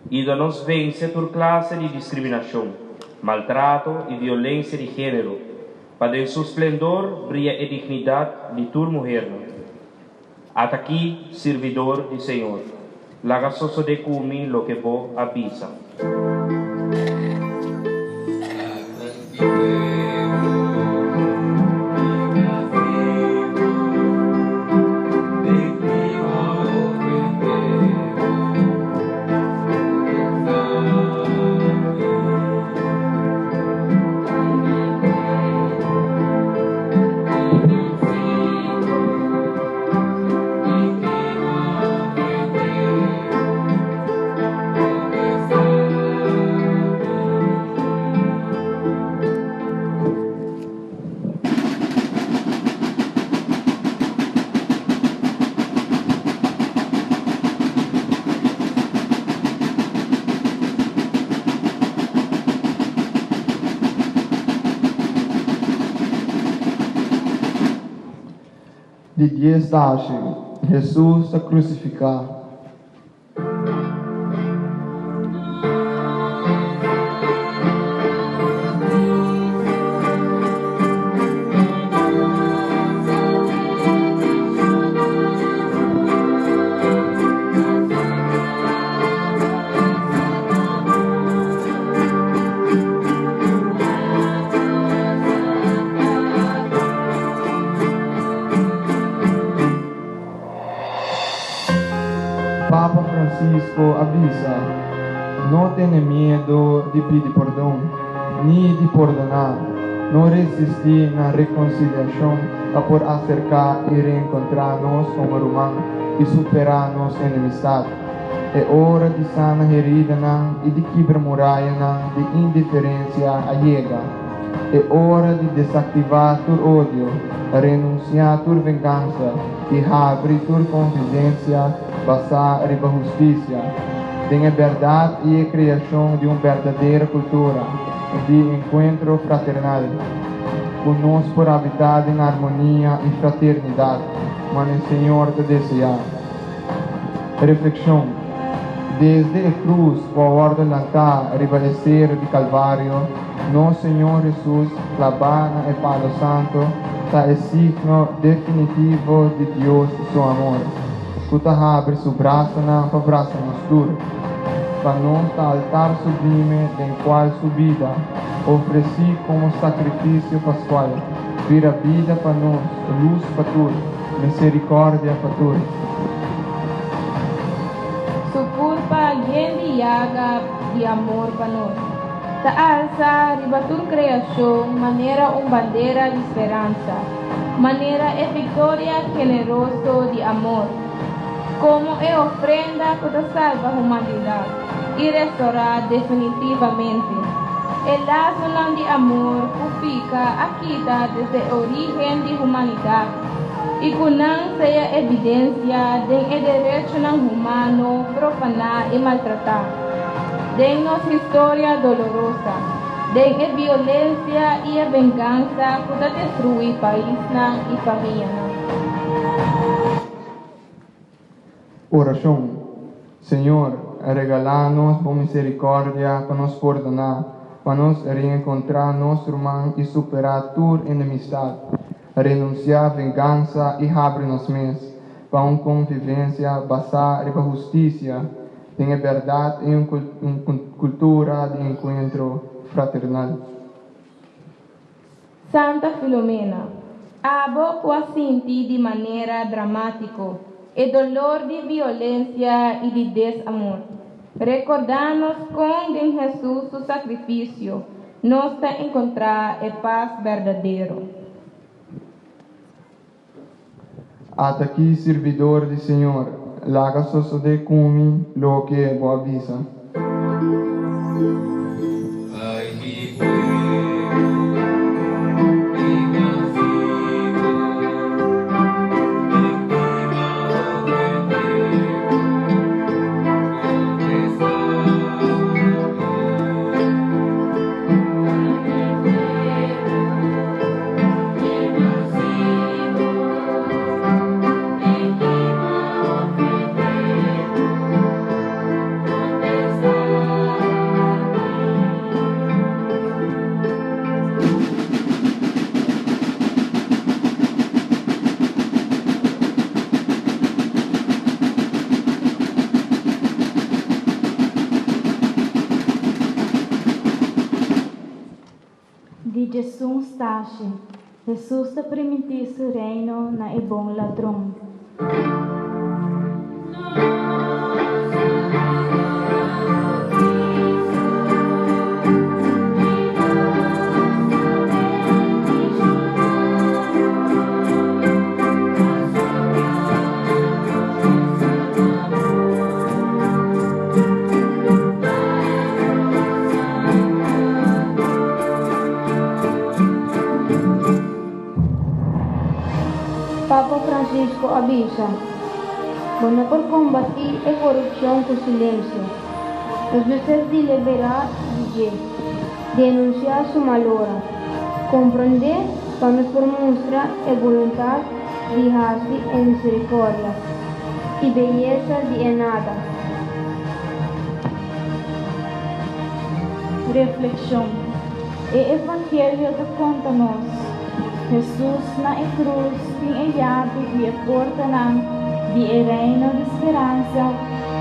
y yuda nos vence tur clase di discriminacion, maltrato y violencia di genero, pa den su splendor bria e dignidad di tur muhernan. Ata ki, sirbidor di Señor, laga sosodé ku mi loke bo a bisa. Di dies dashi, Hesus ta krusifiká. Papa Francisco a bisa, No tene miedo di pidi pordon, ni di pordoná. No resistí na rekonsiliashon pa por aserká i reenkontrá nos komo ruman i superá nos enemistat. E ora di sana heridanan i di kibra murayanan di indiferensia a yega. E ora di desaktivá tur odio, renunsiá tur vengansa i habri tur konvivensia basá riba hustisia, den e bèrdat i e kreashon di un berdadero kultura di enkuentro fraternal, ku nos por habitá den armonia i fraternidat, manera Señor ta deseá. Reflekshon, Desde e krus ku a wòrdu lantá riba e seru di Kalvario, nos Señor Hesus klabá na e palo santo ta e signo definitivo di Dios su amor, ku ta habri su brasanan pa brasa nos tur, pa nos ta altar sublime den kual su bida, ofresí komo sakrifisio paskual, bira bida pa nos, lus pa tur. Misericordia pa tur. Su curpa yen di yaga di amor pa nos, ta alsa riba tur creacion manera un bandera di speransa, manera e victoria generoso di amor, como e ofrenda cu ta salba humanidad y restora definitivamente e lazonan di amor cu pica a kita desde e origen di humanidad i ku nan sea evidensia den e derechonan humano profaná i maltratá den nos historia dolorosa, den e violensia i e vengansa ku ta destruí paisnan i famianan. Orashon, Señor, regalá nos bo misericordia pa nos pordoná, pa nos reencontrá nos ruman i superá tur enemistad, renunciá vengansa i habri nos mes pa un convivencia basá riba husticia, den e berdad i un cultura di encuentro fraternal. Santa Filomena, abo ku a sinti di manera dramátiko e dolor di violensia i di desamor, rekordá nos kon den Hesus su sakrifisio nos ta enkontrá e pas berdadero. Ata aki sirbidor di Señor, laga sosodé ku mi loke bo a bisa. Ai mi pueblo, mi nacido, den ki m'a ofendé bo, contestá Di 11 stashi, Hesus ta primintí su reino na e bon ladron. Papa Francisco a bisa, Bo no por kombatí e korupshon ku silensio. Nos mester deliberá di dje, denunsiá su malora, komprondé pa nos por mustra e boluntat di hasi e miserikordia i beyesa di e nada. Reflekshon, E Evangelio ta konta nos, Hesus na e krus tin e yabi di e portanan di e Reino di speransa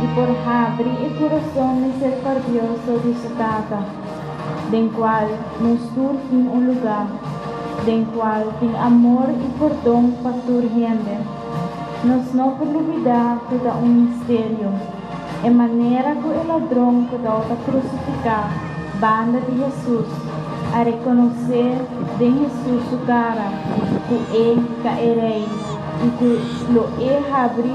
i por habri e kurason miserikordioso di su Tata, den kual nos tur tin un lugá, den kual tin amor i pordon pa tur hende. Nos no por lubidá ku ta un misterio. E manera ku e ladron ku tabata krusifiká banda di Hesus a rekonosé den Hesus su kara ku e ta e Rei i ku lo e habri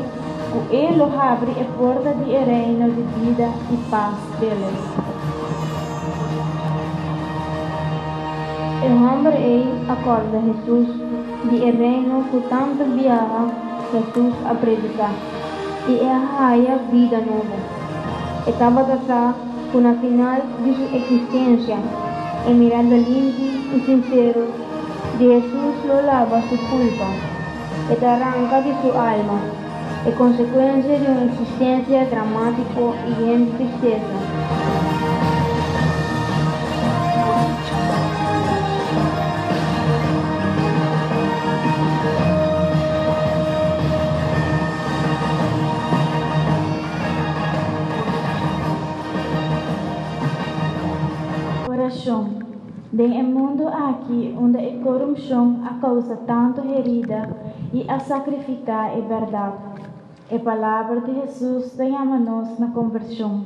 ku e lo habri e porta di e Reino di bida i pas p'eles. E hòmber ei a kòrda Hesus di e Reino ku tantu biaha Hesus a prediká. I e a haya bida nobo. E tabata sa ku na final di su eksistensia, e mirada limpi i sinsero di Hesus lo laba su kulpa. E ta ranka di su alma e konsekuensia di un eksistensia dramátiko i yen di tristesa. Orashon, Den e mundu aki unda e korupshon a kousa tantu herida i a sakrifiká e bèrdat, e Palabra di Hesus ta yama nos na konvershon,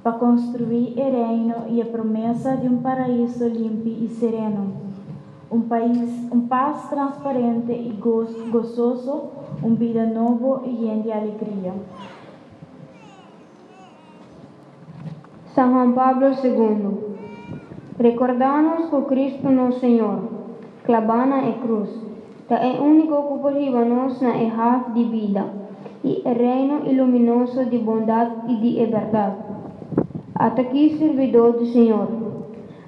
pa konstruí e Reino i e promesa di un paraiso limpi i sereno. Un pais, un pas transparente i gososo, un bida nobo i yen di alegria. San Juan Pablo Segundo, Rekordá nos ku Kristu nos Señor, klabá na e krus, ta e úniko ku por hiba nos na e haf di bida i e reino iluminoso di bondat i di e bèrdat. At'akí sirbidó di Señor.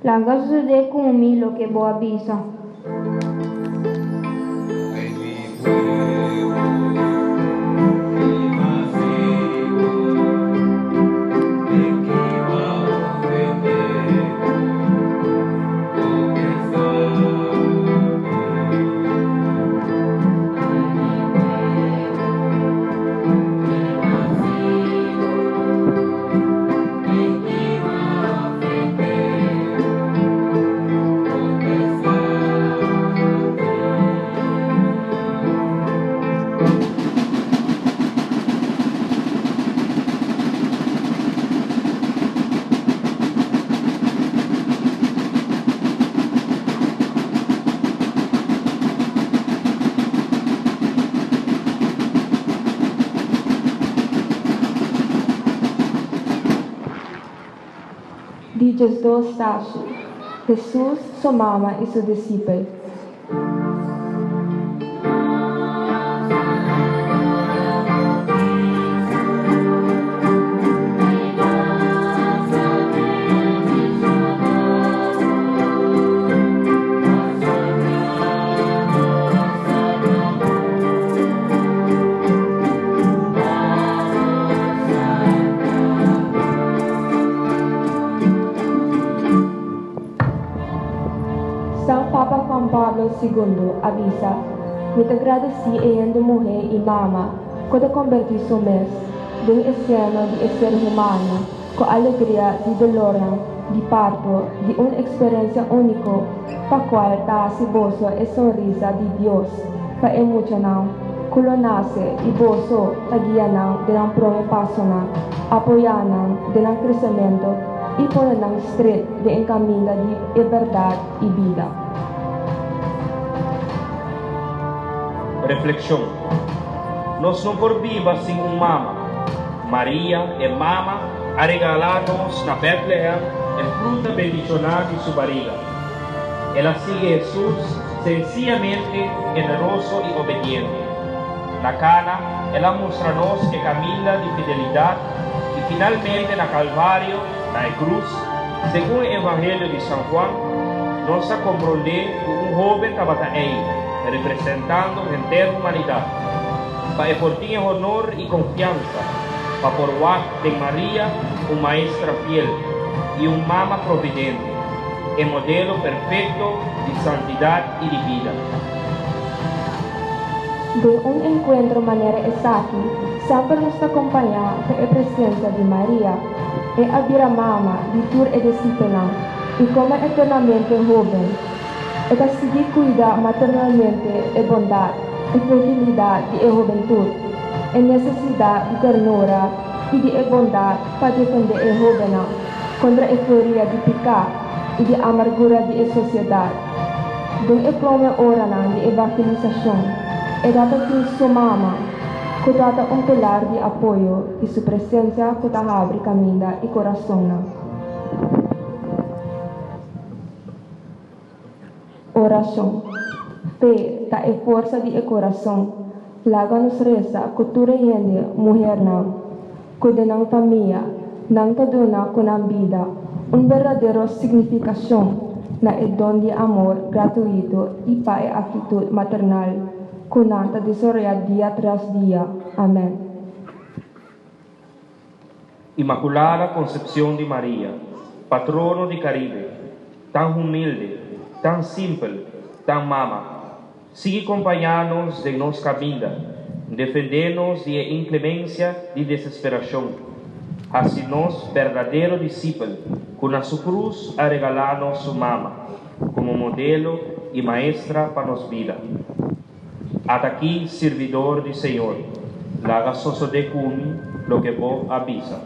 Laga sosodé ku mi loke bo a bisa. Ai mi pueblo, mi nacido, den ki m'a ofendé bo, contestá mi. Ai mi pueblo, mi nacido, den ki m'a ofendé bo, contestá mi. Di 12 Stashi, Hesus, su mama i su disipel. San Papa Juan Pablo Segundo a bisa, Mi ta gradesí e hende muhé i mama ku ta kombertí su mes den e seno di e ser humano ku alegria di dolornan di parto di un eksperensia úniko pa kual ta hasi boso e sonrisa di Dios pa e muchanan ku lo nase i boso ta guia nan den nan prome pasonan, apoyá nan den nan kresementu i pone nan stret den e kaminda di e bèrdat i bida. Reflekshon, Nos no por biba sin un mama. Maria, e mama, a regalá nos na Bètlehèm e fruta bendishoná di su bariga. El a sigui Hesus sensiyamente, generoso i obediente. Na Kana, el a mustra nos e kaminda di fidelidat i finalmente na Kalvario, na e krus, segun e Evangelio di San Juan, nos a komprondé ku un hóben tabata ei, representando henter humanidat, pa e por tin e honor i konfiansa pa por wak den Maria un maestra fiel i un mama providente, e modelo perfekto di santidat i di bida. Den un enkuentro manera esaki, semper nos ta kompañá pa e presensia di Maria. E a bira mama di tur e disipelnan i komo eternamente hóben, e ta sigui kuida maternalmente e bondat i fragilidat di e hobentut, e nesesidat di ternura i di e bondat pa defendé e hóbennan kontra e furia di piká i di amargura di e sosiedat. Den e prome oranan di evangelisashon, e tata tin su mama, ku tata un pilar di apoyo i su presensia ku ta habri kaminda i korasonnan. Orashon. Fe ta e forsa di e kurason. Laga nos resa ku tur e hende, muhernan, ku den nan famia nan ta duna ku nan bida un berdadero signifikashon na e don di amor gratuito i pa e aktitut maternal ku nan ta desaroyá dia tras dia. Amèn. Inmaculada Concepcion di Maria, Patrono di Caribe, tan humilde, tan simpel, tan mama, sigui compaña nos den nos caminda, defende nos di e inclemencia di desesperacion, haci nos berdadero discipel cu na su cruz a regala nos su mama como modelo y maestra pa nos bida. At'akí sirbidor di Señor, laga sosodé ku mi loke bo a bisa.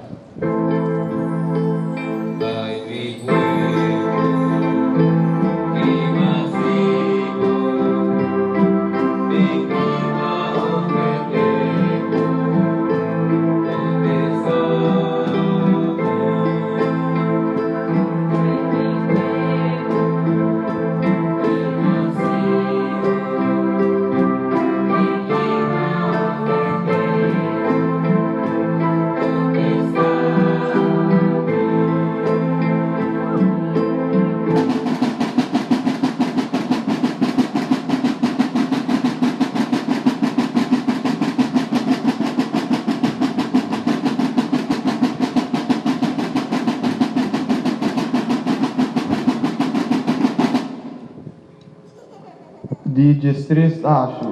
Di diestres ashi,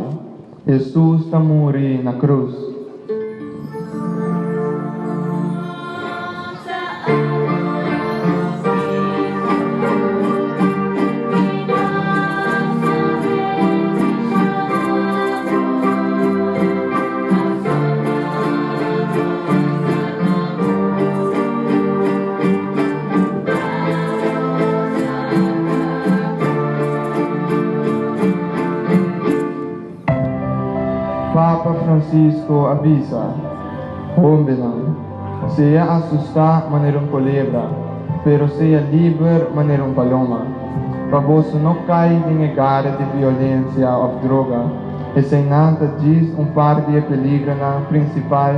Hesus ta muri na krus. Papa Francisco a bisa, Hombenan, sea asustá manera un kolebra. pero sea liber manera un paloma. Pa boso no kai den e gara di violensia òf droga, eseinan ta djis un par di e peligronan prinsipal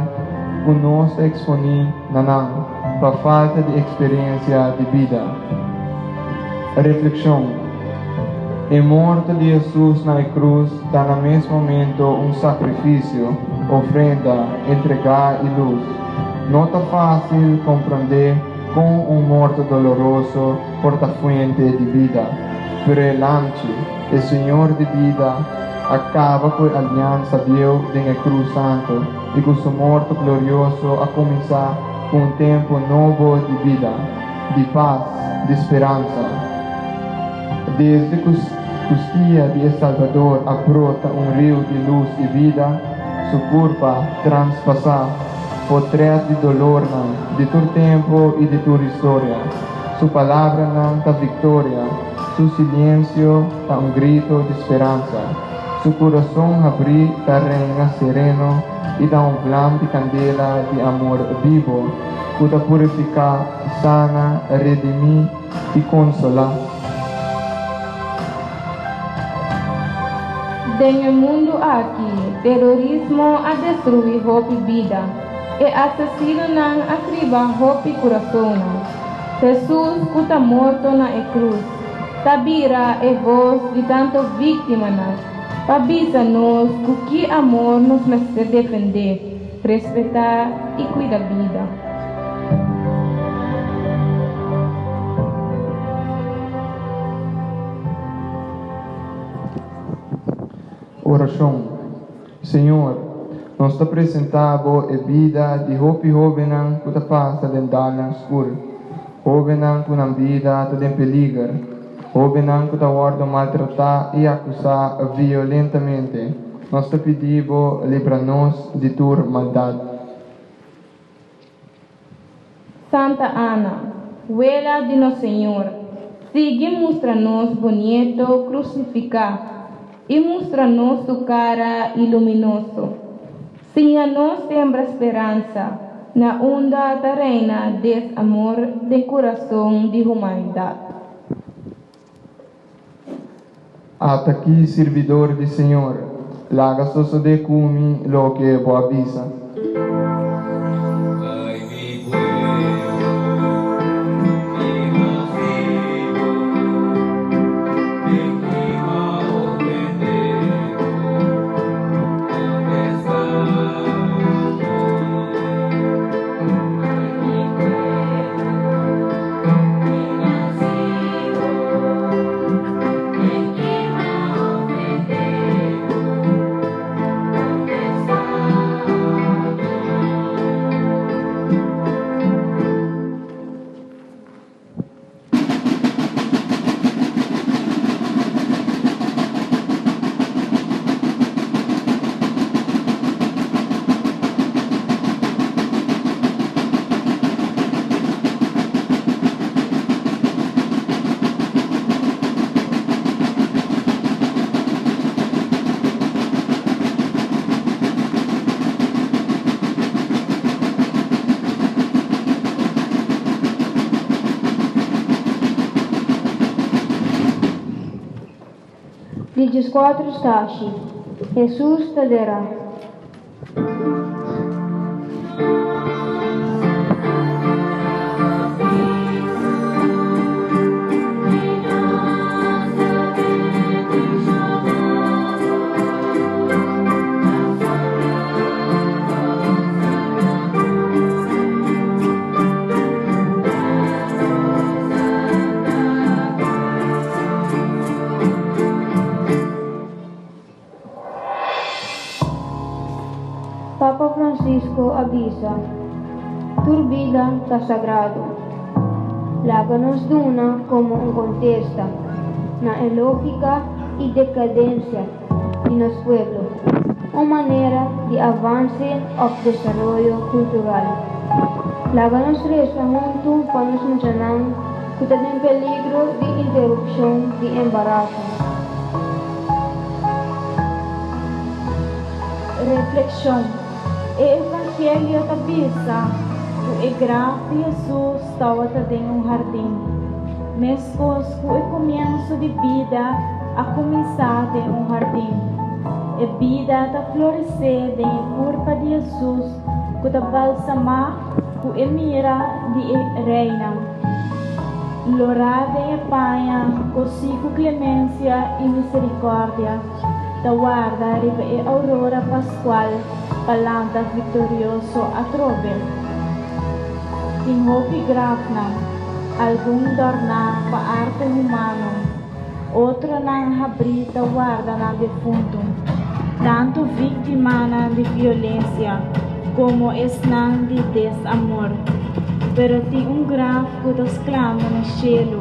ku nos ta eksponí na nan pa falta di eksperensia di bida. Reflekshon, E morto di Hesus na e krus ta na mes momento un sakrifisio, ofrenda, entregá i lus. No ta fásil komprondé kon un morto doloroso por ta fuente di bida. Pero e Lamchi, e Señor di bida, a kaba ku e aliansa bieu den e Krus Santu i ku su morto glorioso a kuminsá ku un tempu nobo di bida, di pas, di speransa. Desde ku kustia di e Salbador a brota un riu di lus i bida, su kurpa transpasá potrèt di dolornan di tur tempu i di tur historia. Su palabranan ta viktoria, su siliensio ta un grito di speransa, su kurason habrí ta reina sereno i ta un vlam di kandela di amor bibo ku ta purifiká, sana, redimí i konsolá. Den e mundu aki, terorismo a destruí hopi bida. E asesinonan a kriba hopi kurasonnan. Hesus ku ta morto na e krus, ta bira e bos di tanto víktimanan pa bisa nos ku ki amor nos mester defendé, respetá i kuida bida. Orashon, Señor, nos ta presentá Bo e bida di hopi hóbennan ku ta pasa den dalnan skur, hóbennan ku nan bida ta den peliger, hóbennan ku ta wòrdu maltratá i akusá violentamente. Nos ta pidi Bo libra nos di tur maldat. Santa Ana, wela di nos Señor, sigui mustra nos bo Nieto crucificá i mustra nos su cara iluminoso. Siña nos sembra speransa na unda ta reina desamor den curason di humanidad. Ata ki sirbidor di Señor, laga sosodé ku mi loke bo a bisa. Ay mi pueblo, mi masivo, víctima ofendebo, ¿dónde está tu Ay mi pueblo, mi masivo. Di djeskuater stashi, Hesus ta derá. Papa Francisco a bisa, Tur bida ta sagrado. Laga nos duna komo un kontesta na e lógika i dekadensia di nos pueblo un manera di avanse òf desaroyo kultural. Laga nos resa huntu pa nos muchanan ku ta den peligro di interupshon di embaraso. Reflekshon, E evangelio ta bisa ku e graf di Hesus tawata den un hardin, meskos ku e komienso di bida a kuminsá den un hardin. E bida ta floresé den e kurpa di Hesus ku ta balsamá ku e mira di e reina. Lorá den e paña kosí ku klemensia i miserikòrdia ta warda riba e aurora paskual pa lanta viktorioso atrobe. Tin hopi grafnan, algun dòrná pa arte humano, otronan habrí ta warda nan defuntu, tantu víktimanan di violensia komo esnan di desamor. Pero tin un graf ku ta sklama na shelu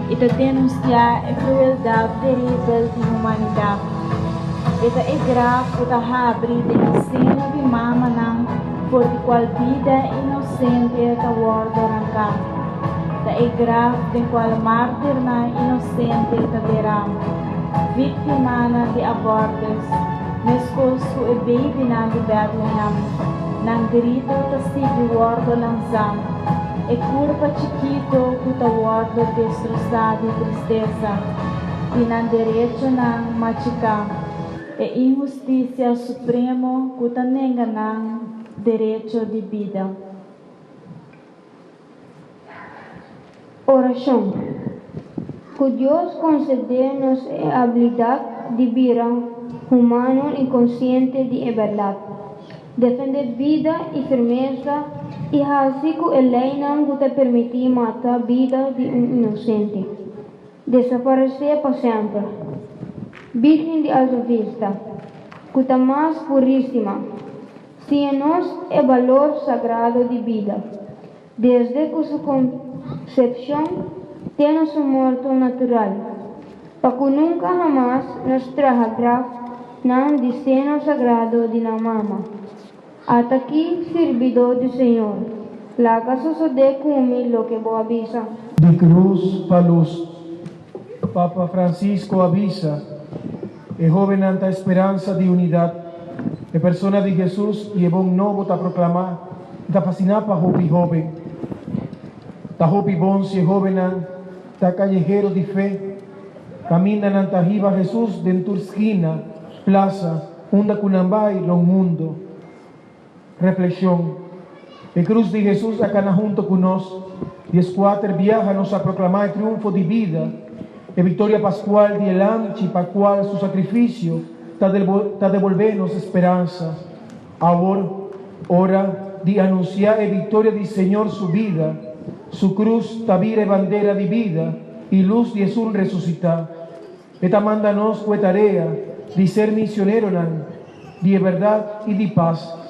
i ta denunsiá e krueldat teribel di humanidat. E ta e graf ku ta habri den e seno di mamanan for di kual bida inosente ta wòrdu ranká. Ta e graf den kual mártirnan inosente ta derá, víktimanan di abòrtus, meskos ku e beibinan di Bètlehem. Nan gritu ta sigui wòrdu lansá, e kurpa chikitu ku ta wòrdu destrosá di tristesa i nan derechonan machiká, e inhustisia supremo ku ta nenga nan derecho di bida. Orashon, Ku Dios konsedé nos e abilidat di bira humano i konsiente di e bèrdat, defendé bida i firmesa i hasi ku e leinan ku ta permití mata bida di un inosente, desaparesé pa semper. Bírgen di Alto Vista, ku ta mas purísima, siña nos e balor sagrado di bida. Desde ku su konsepshon te na su morto natural, pa ku nunka hamas nos traha graf nan di seno sagrado di nan mama. At'akí sirbidó di Señor, laga sosodé ku mi loke bo a bisa. Di krus pa lus. Papa Francisco a bisa, E hóbennan ta e speransa di unidat. E persona di Hesus i e bon nobo ta proklamá i ta fasiná pa hopi hóben. Ta hopi bon si e hóbennan ta kayehero di fe, kaminda nan ta hiba Hesus den tur skina, plasa, unda ku nan bai rònt mundu. Reflexion, E cruz di Hesus a cana hunto cu nos. Diescuater biaha nos a proclama e triunfo di bida, e victoria pascual di e Lamchi pa cual su sacrificio ta ta debolbe nos speransa. Awor, ora di anuncia e victoria di Señor su bida, su cruz ta bira e bandera di bida y luz di esun resucita. E ta manda nos ku e tarea di ser misioneronan di e bèrdat i di pas,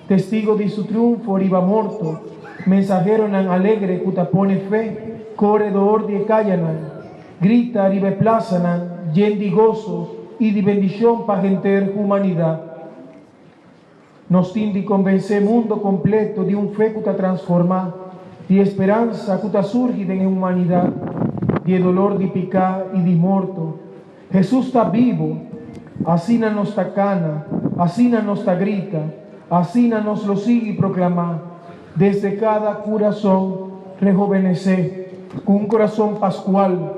testigo di su triunfo riba morto, mensaheronan alegre ku ta pone fe kore door di e kayanan, grita riba e plasanan yen di goso i di bendishon pa henter humanidat. Nos tin di konvensé mundo kompleto di un fe ku ta transformá, di e speransa ku ta surgi den e humanidat, di e dolor di piká i di morto. Hesus ta bibu! Asina nos ta kana, asina nos ta grita, asina nos lo sigui proklamá, desde kada kurason rehobenesé, ku un kurason paskual,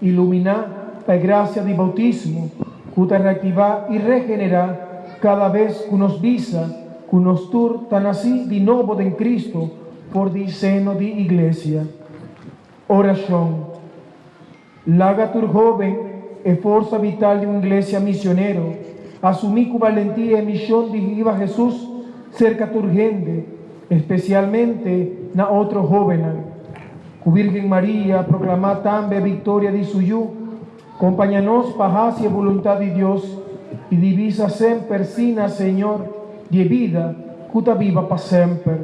iluminá pa e grasia di boutismo ku ta reaktivá i regenerá kada bes ku nos bisa ku nos tur ta nasí di nobo den Cristo for di seno di Iglesia. Orashon. Laga tur hóben, e forsa vital di un Iglesia misionero, asumí ku balentia e mishon di hiba Hesus serka tur hende, espesialmente na otro hóbennan. Ku Virgen Maria proklamá tambe e viktoria di su Yu, kompaña nos pa hasi e boluntat di Dios i di bisa semper sí na Señor di e bida ku ta biba pa semper.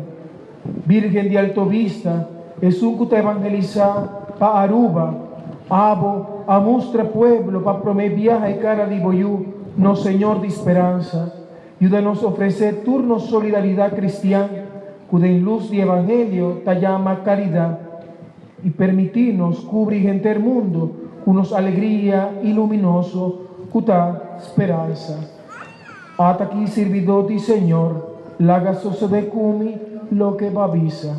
Virgen di Alto Vista, esun ku ta evangelisá pa Aruba, abo a mustra pueblo pa promé biaha e kara di bo Yu, nos Señor di speransa. Yuda nos ofresé tur nos solidaridat kristian ku den lus di Evangelio ta yama karidat, i permití nos kubri henter mundu ku nos alegria iluminoso ku ta speransa. Ata ki sirbidó di Señor, laga sosodé ku mi loke bo a bisa.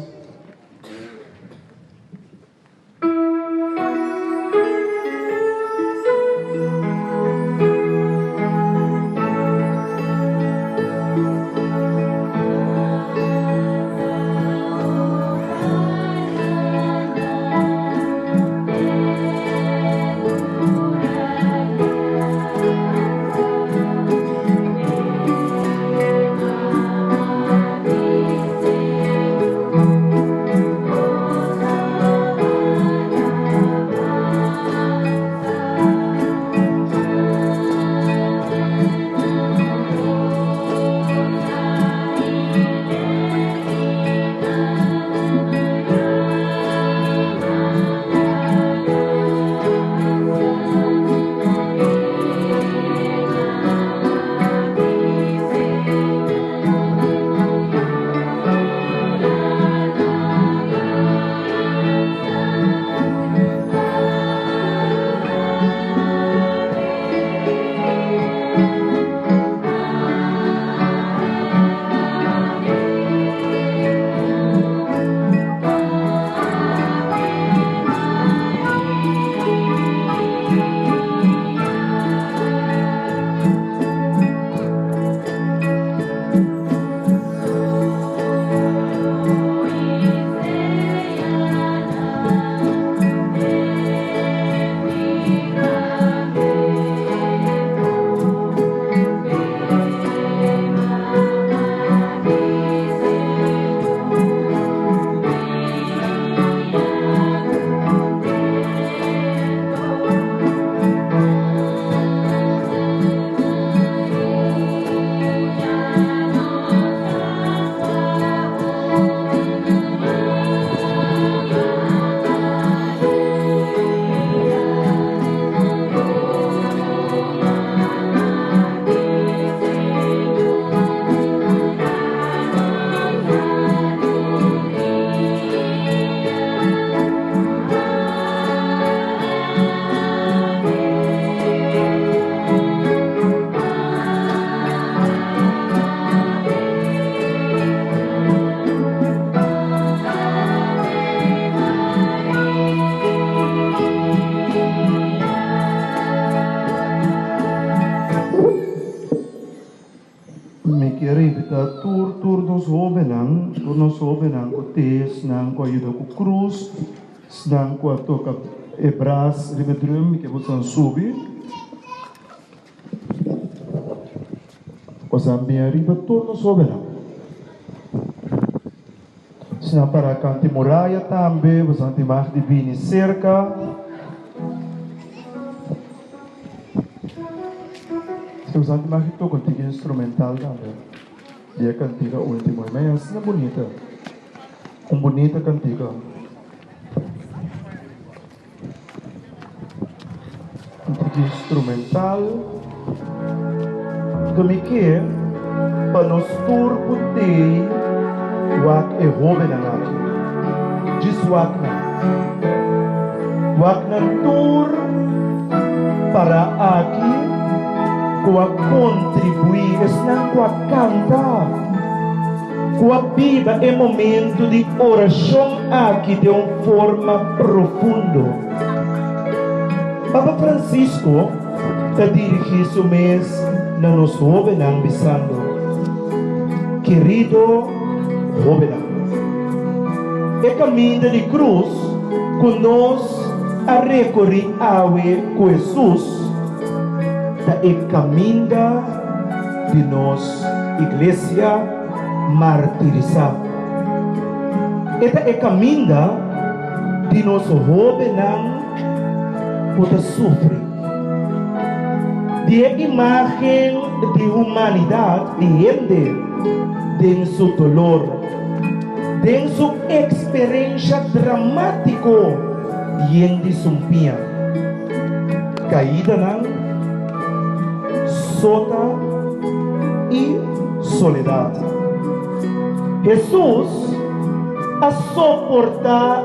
kier invitá tur tur nos hóbennan, tur nos hóbennan ku te esnan ku a yuda ku krus, esnan ku a toka e bras riba e drum, mi ke boso subi. Boso a bin ariba tur nos hóbennan. Esnan para kanti muraya tambe, boso tin mag di bini serka. Si boso tin mag di toka un tiki instrumental tambe di e kantika ultimo. E mei asina bunita, un bunita kantika. Un tiki instrumental. Anto mi ke pa nos tur ku tei wak e hobennan aki. Djis wak nan. Wak nan tur para aki ku a kontribuí, esnan ku a kanta, ku a biba e momentu di orashon. Aki den un forma profundo. Papa Francisco ta dirigí su mes na nos hóbennan bisando, Kerido hóbennan, e kaminda di krus ku nos a rekorí awe ku Hesus ta e kaminda di nos Iglesia martirisá. E ta e kaminda di nos hóbennan ku ta sufri. Di e imágen di humanidat di hende den su dolor, den su eksperensha dramátiko yen di sumpiña, kaidanan, sota i soledat. Hesus a soportá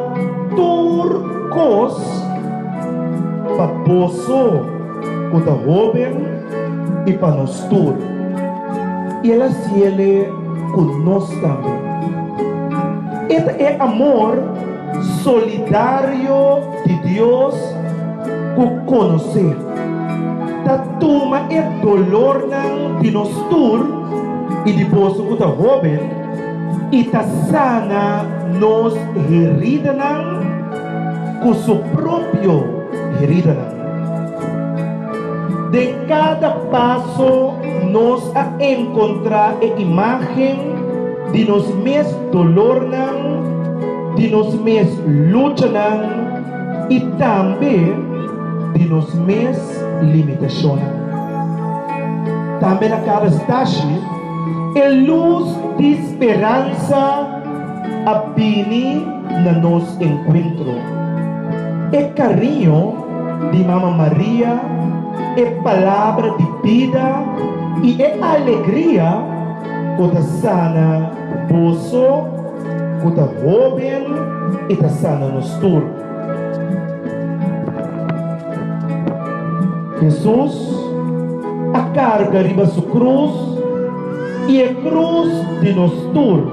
tur kos pa boso ku ta hóben i pa nos tur, i el a siele ku nos tambe. E ta e amor solidario di Dios ku konosé, ta tuma e dolornan di nos tur i di boso ku ta hóben i ta sana nos heridanan ku su propio heridanan. Den kada paso nos a enkontrá e imágen di nos mes dolornan, di nos mes luchanan i tambe di nos mes limitashonnan. Tambe na kada stashi e lus di speransa a bini na nos enkuentro. E kariño di Mama Maria, e palabra di bida i e alegria ku ta sana boso ku ta hóben i ta sana nos tur. Hesus a karga riba su krus i e krus di nos tur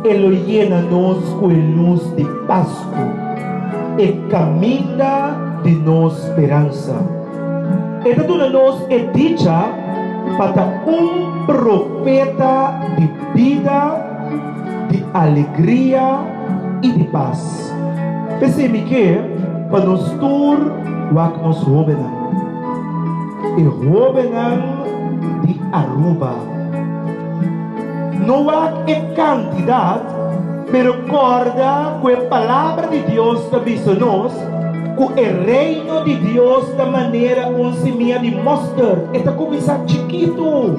e lo yena nos ku e lus di Pasku, e kaminda di nos speransa. E ta duna nos e dicha pa ta un profeta di bida, di alegria i di pas. P'esei mi ke pa nos tur wak nos hóbennan, e hóbennan di Aruba. No wak e kantidat, pero kòrda ku e Palabra di Dios ta bisa nos ku e Reino di Dios ta manera un simia di mòsterd, e ta kuminsá chikitu,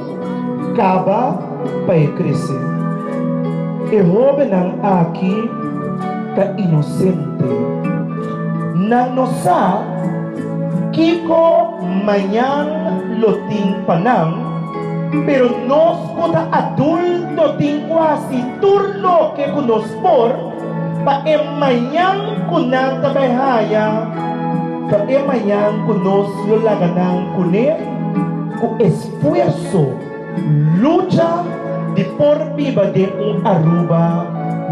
kaba pa e krese. E hóbennan aki ta inosente. Nan no sa kiko mañan lo tin pa nan, pero nos ku ta adulto tin ku hasi tur loke ku nos por pa e mañan ku nan ta bai haña, pa e mañan ku nos lo laga nan kuné ku esfuerso. Lucha di por biba den un Aruba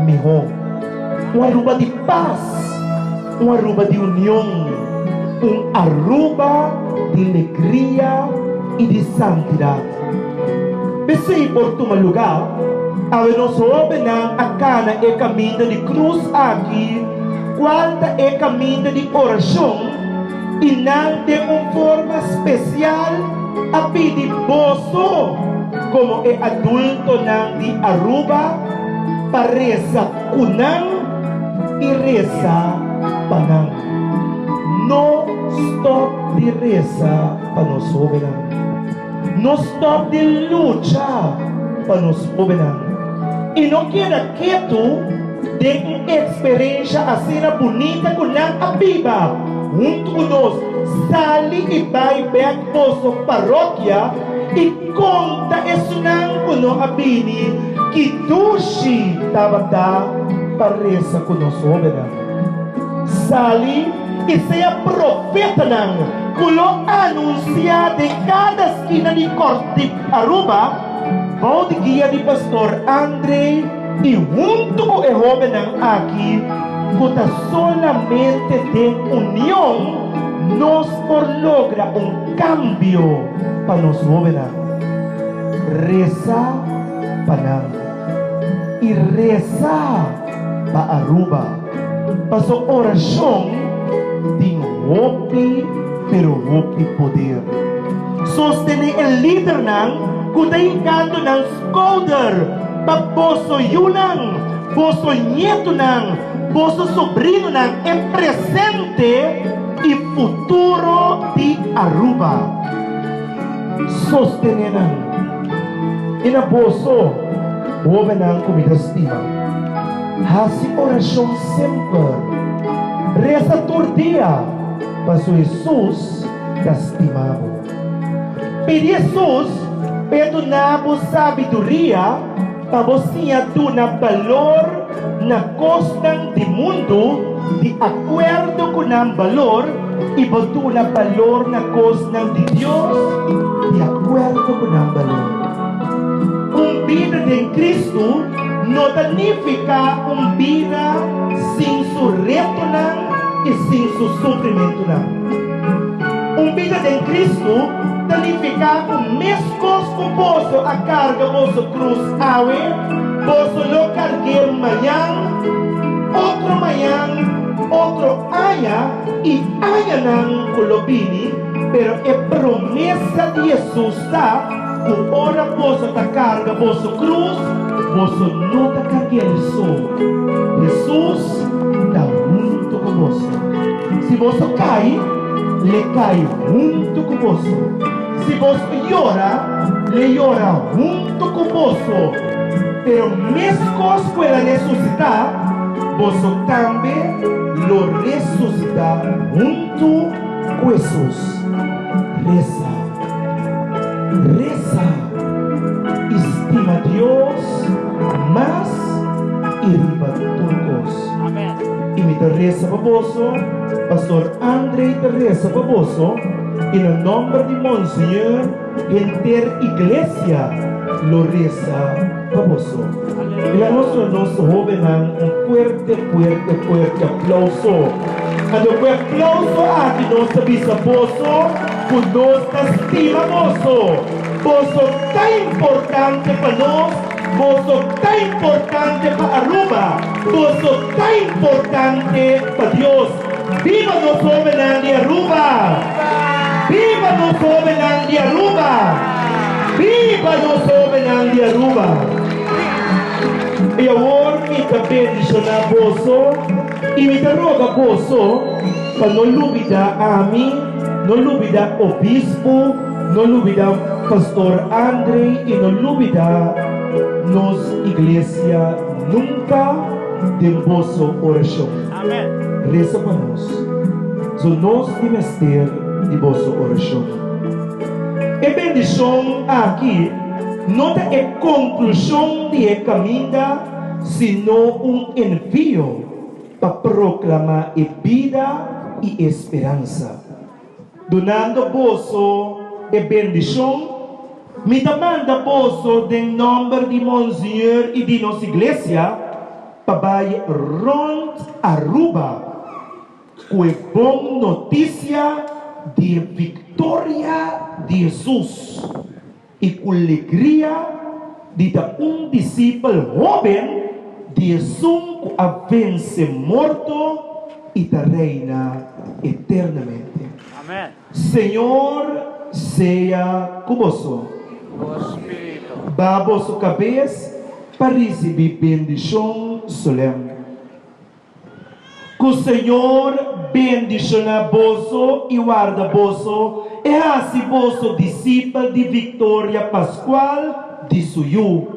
mihó. Un Aruba di pas, un Aruba di union, un Aruba di legria i di santidat. P'esei por tuma lugá, awe nos hóbennan a kana e kaminda di krus aki, kual ta e kaminda di orashon, i nan den un forma spesial a pidi boso komo e adultonan di Aruba pa resa ku nan i resa pa nan. No stòp di resa pa nos hóbennan. No stòp di lucha pa nos hóbennan i no keda ketu den un eksperensha asina bunita ku nan a biba huntu ku nos. Sali i bai bèk boso parokia i konta esunnan ku no a bini ki dushi tabata pa resa ku nos hóbennan. Sali i sea profetanan ku lo anunsiá den kada skina di di Aruba bou di guia di Pastor Andre i huntu ku e hóbennan aki ku ta solamente den union nos por logra un kambio pa nos hóbennan. Resa pa nan i resa pa Aruba. Paso orashon tin hopi pero hopi poder. Sostené e lidernan ku ta hinkando nan skouder pa boso yunan, boso ñetunan, boso sobrinonan, e presente i futuro di Aruba. Sostené nan. I na boso, hóbennan ku mi ta stima, hasi orashon semper. Resa tur dia, paso Hesus ta stima bo. Pidi Hesus pa e duna bo sabiduria pa bo siña duna balor na kosnan di mundu di akuerdo ku nan balor i bo duna balor na kosnan di Dios di akuerdo ku nan balor. Un bida den Kristu no ta nifiká un bida sin su retonan i sin su sufrimentunan. Un bida den Kristu ta nifiká ku meskos ku boso a karga boso krus awe, boso lo karg'é mañan, otro mañan, otro aña i añanan ku lo bini, pero e promesa di Hesus ta ku ora boso ta karga boso krus, boso no ta karg'é so. Hesus ta huntu ku boso. Si boso kai, l'e kai huntu ku boso. Si boso yora, l'e yora huntu ku boso. Pero meskos ku el a resusitá, boso tambe lo resusitá huntu ku Hesus. Resa, resa i stima Dios mas i riba tur kos. I mi ta resa pa boso, Pastor Andrey ta resa pa boso, i na nomber di Monsiñor henter iglesia lo resa pa boso. I laga nos duna nos hobennan un fuerte, fuerte, fuerte aplauso. Anto ku e aplauso aki nos ta bisa boso ku nos ta stima boso. Boso ta importante pa nos, boso ta importante pa Aruba, boso ta importante pa Dios. Biba nos hobennan di Aruba! Biba nos hobennan di Aruba! Biba nos hobennan di Aruba! I awor mi ta bendishoná boso i mi ta roga boso pa no lubidá ami, no lubidá obispu, no lubidá Pastor Andrey i no lubidá nos iglesia nunka den boso orashon. Resa pa nos. So nos tin mester di boso orashon. E bendishon aki no ta e konklushon di e kaminda, sino un envio pa proklamá e bida i e speransa. Dunando boso e bendishon, mi ta manda boso den nòmber di Monsiñor i di nos Iglesia pa bai rònt Aruba ku e bon notisia di e viktoria di Hesus. I ku legria di ta un disipel hóben di esun ku a vense morto i ta reina eternamente. Señor sea ku boso. Baha boso kabes pa risibí bendishon solèm. Ku Señor bendishoná boso i warda boso, e hasi boso disipel di viktoria paskual di Su Yu.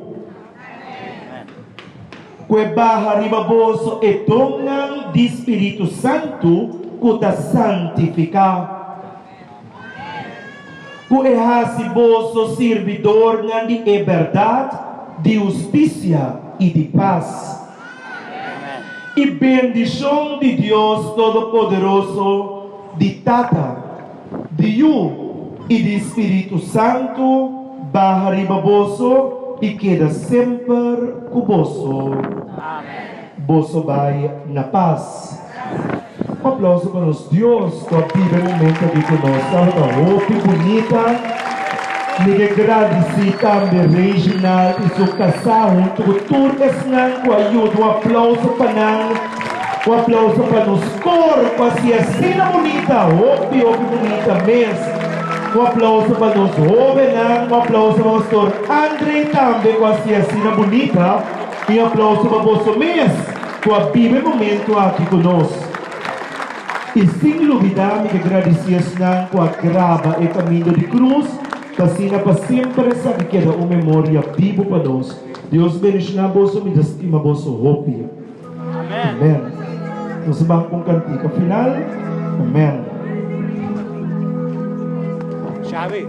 Ku e baha riba boso e donnan di Spiritu Santu ku ta santifiká. Ku e hasi boso sirbidornan di e bèrdat, di hustisia i di pas. I bendishon di Dios Todopoderoso, di Tata, di Yu i di Spiritu Santu baha riba boso i keda semper ku boso. Boso bai na pas. Un aplauso pa nos Dios cu a biba e momento aki cu nos. Tabata hopi bunita. Mi ke gradici tambe Reginald y su casa hunto cu tur esnan cu a yuda. Un aplauso pa nan. Un aplauso pa nos cor cu a haci asina bunita. Hopi hopi bunita mes. Un aplauso pa nos hobennan. Un aplauso pa Pastor Andre tambe cu a haci asina bunita. Y un aplauso pa boso mes. Ku a biba e momento aki ku nos. I sin lubidá mi ke gradisí esnan ku a graba e Kaminda di Krus, pa asina pa semper esaki keda un memoria bibu pa nos. Dios bendishoná boso, mi ta stima boso hopi. Amen. Nos a ban ku un kantika final. Amen. Xavi.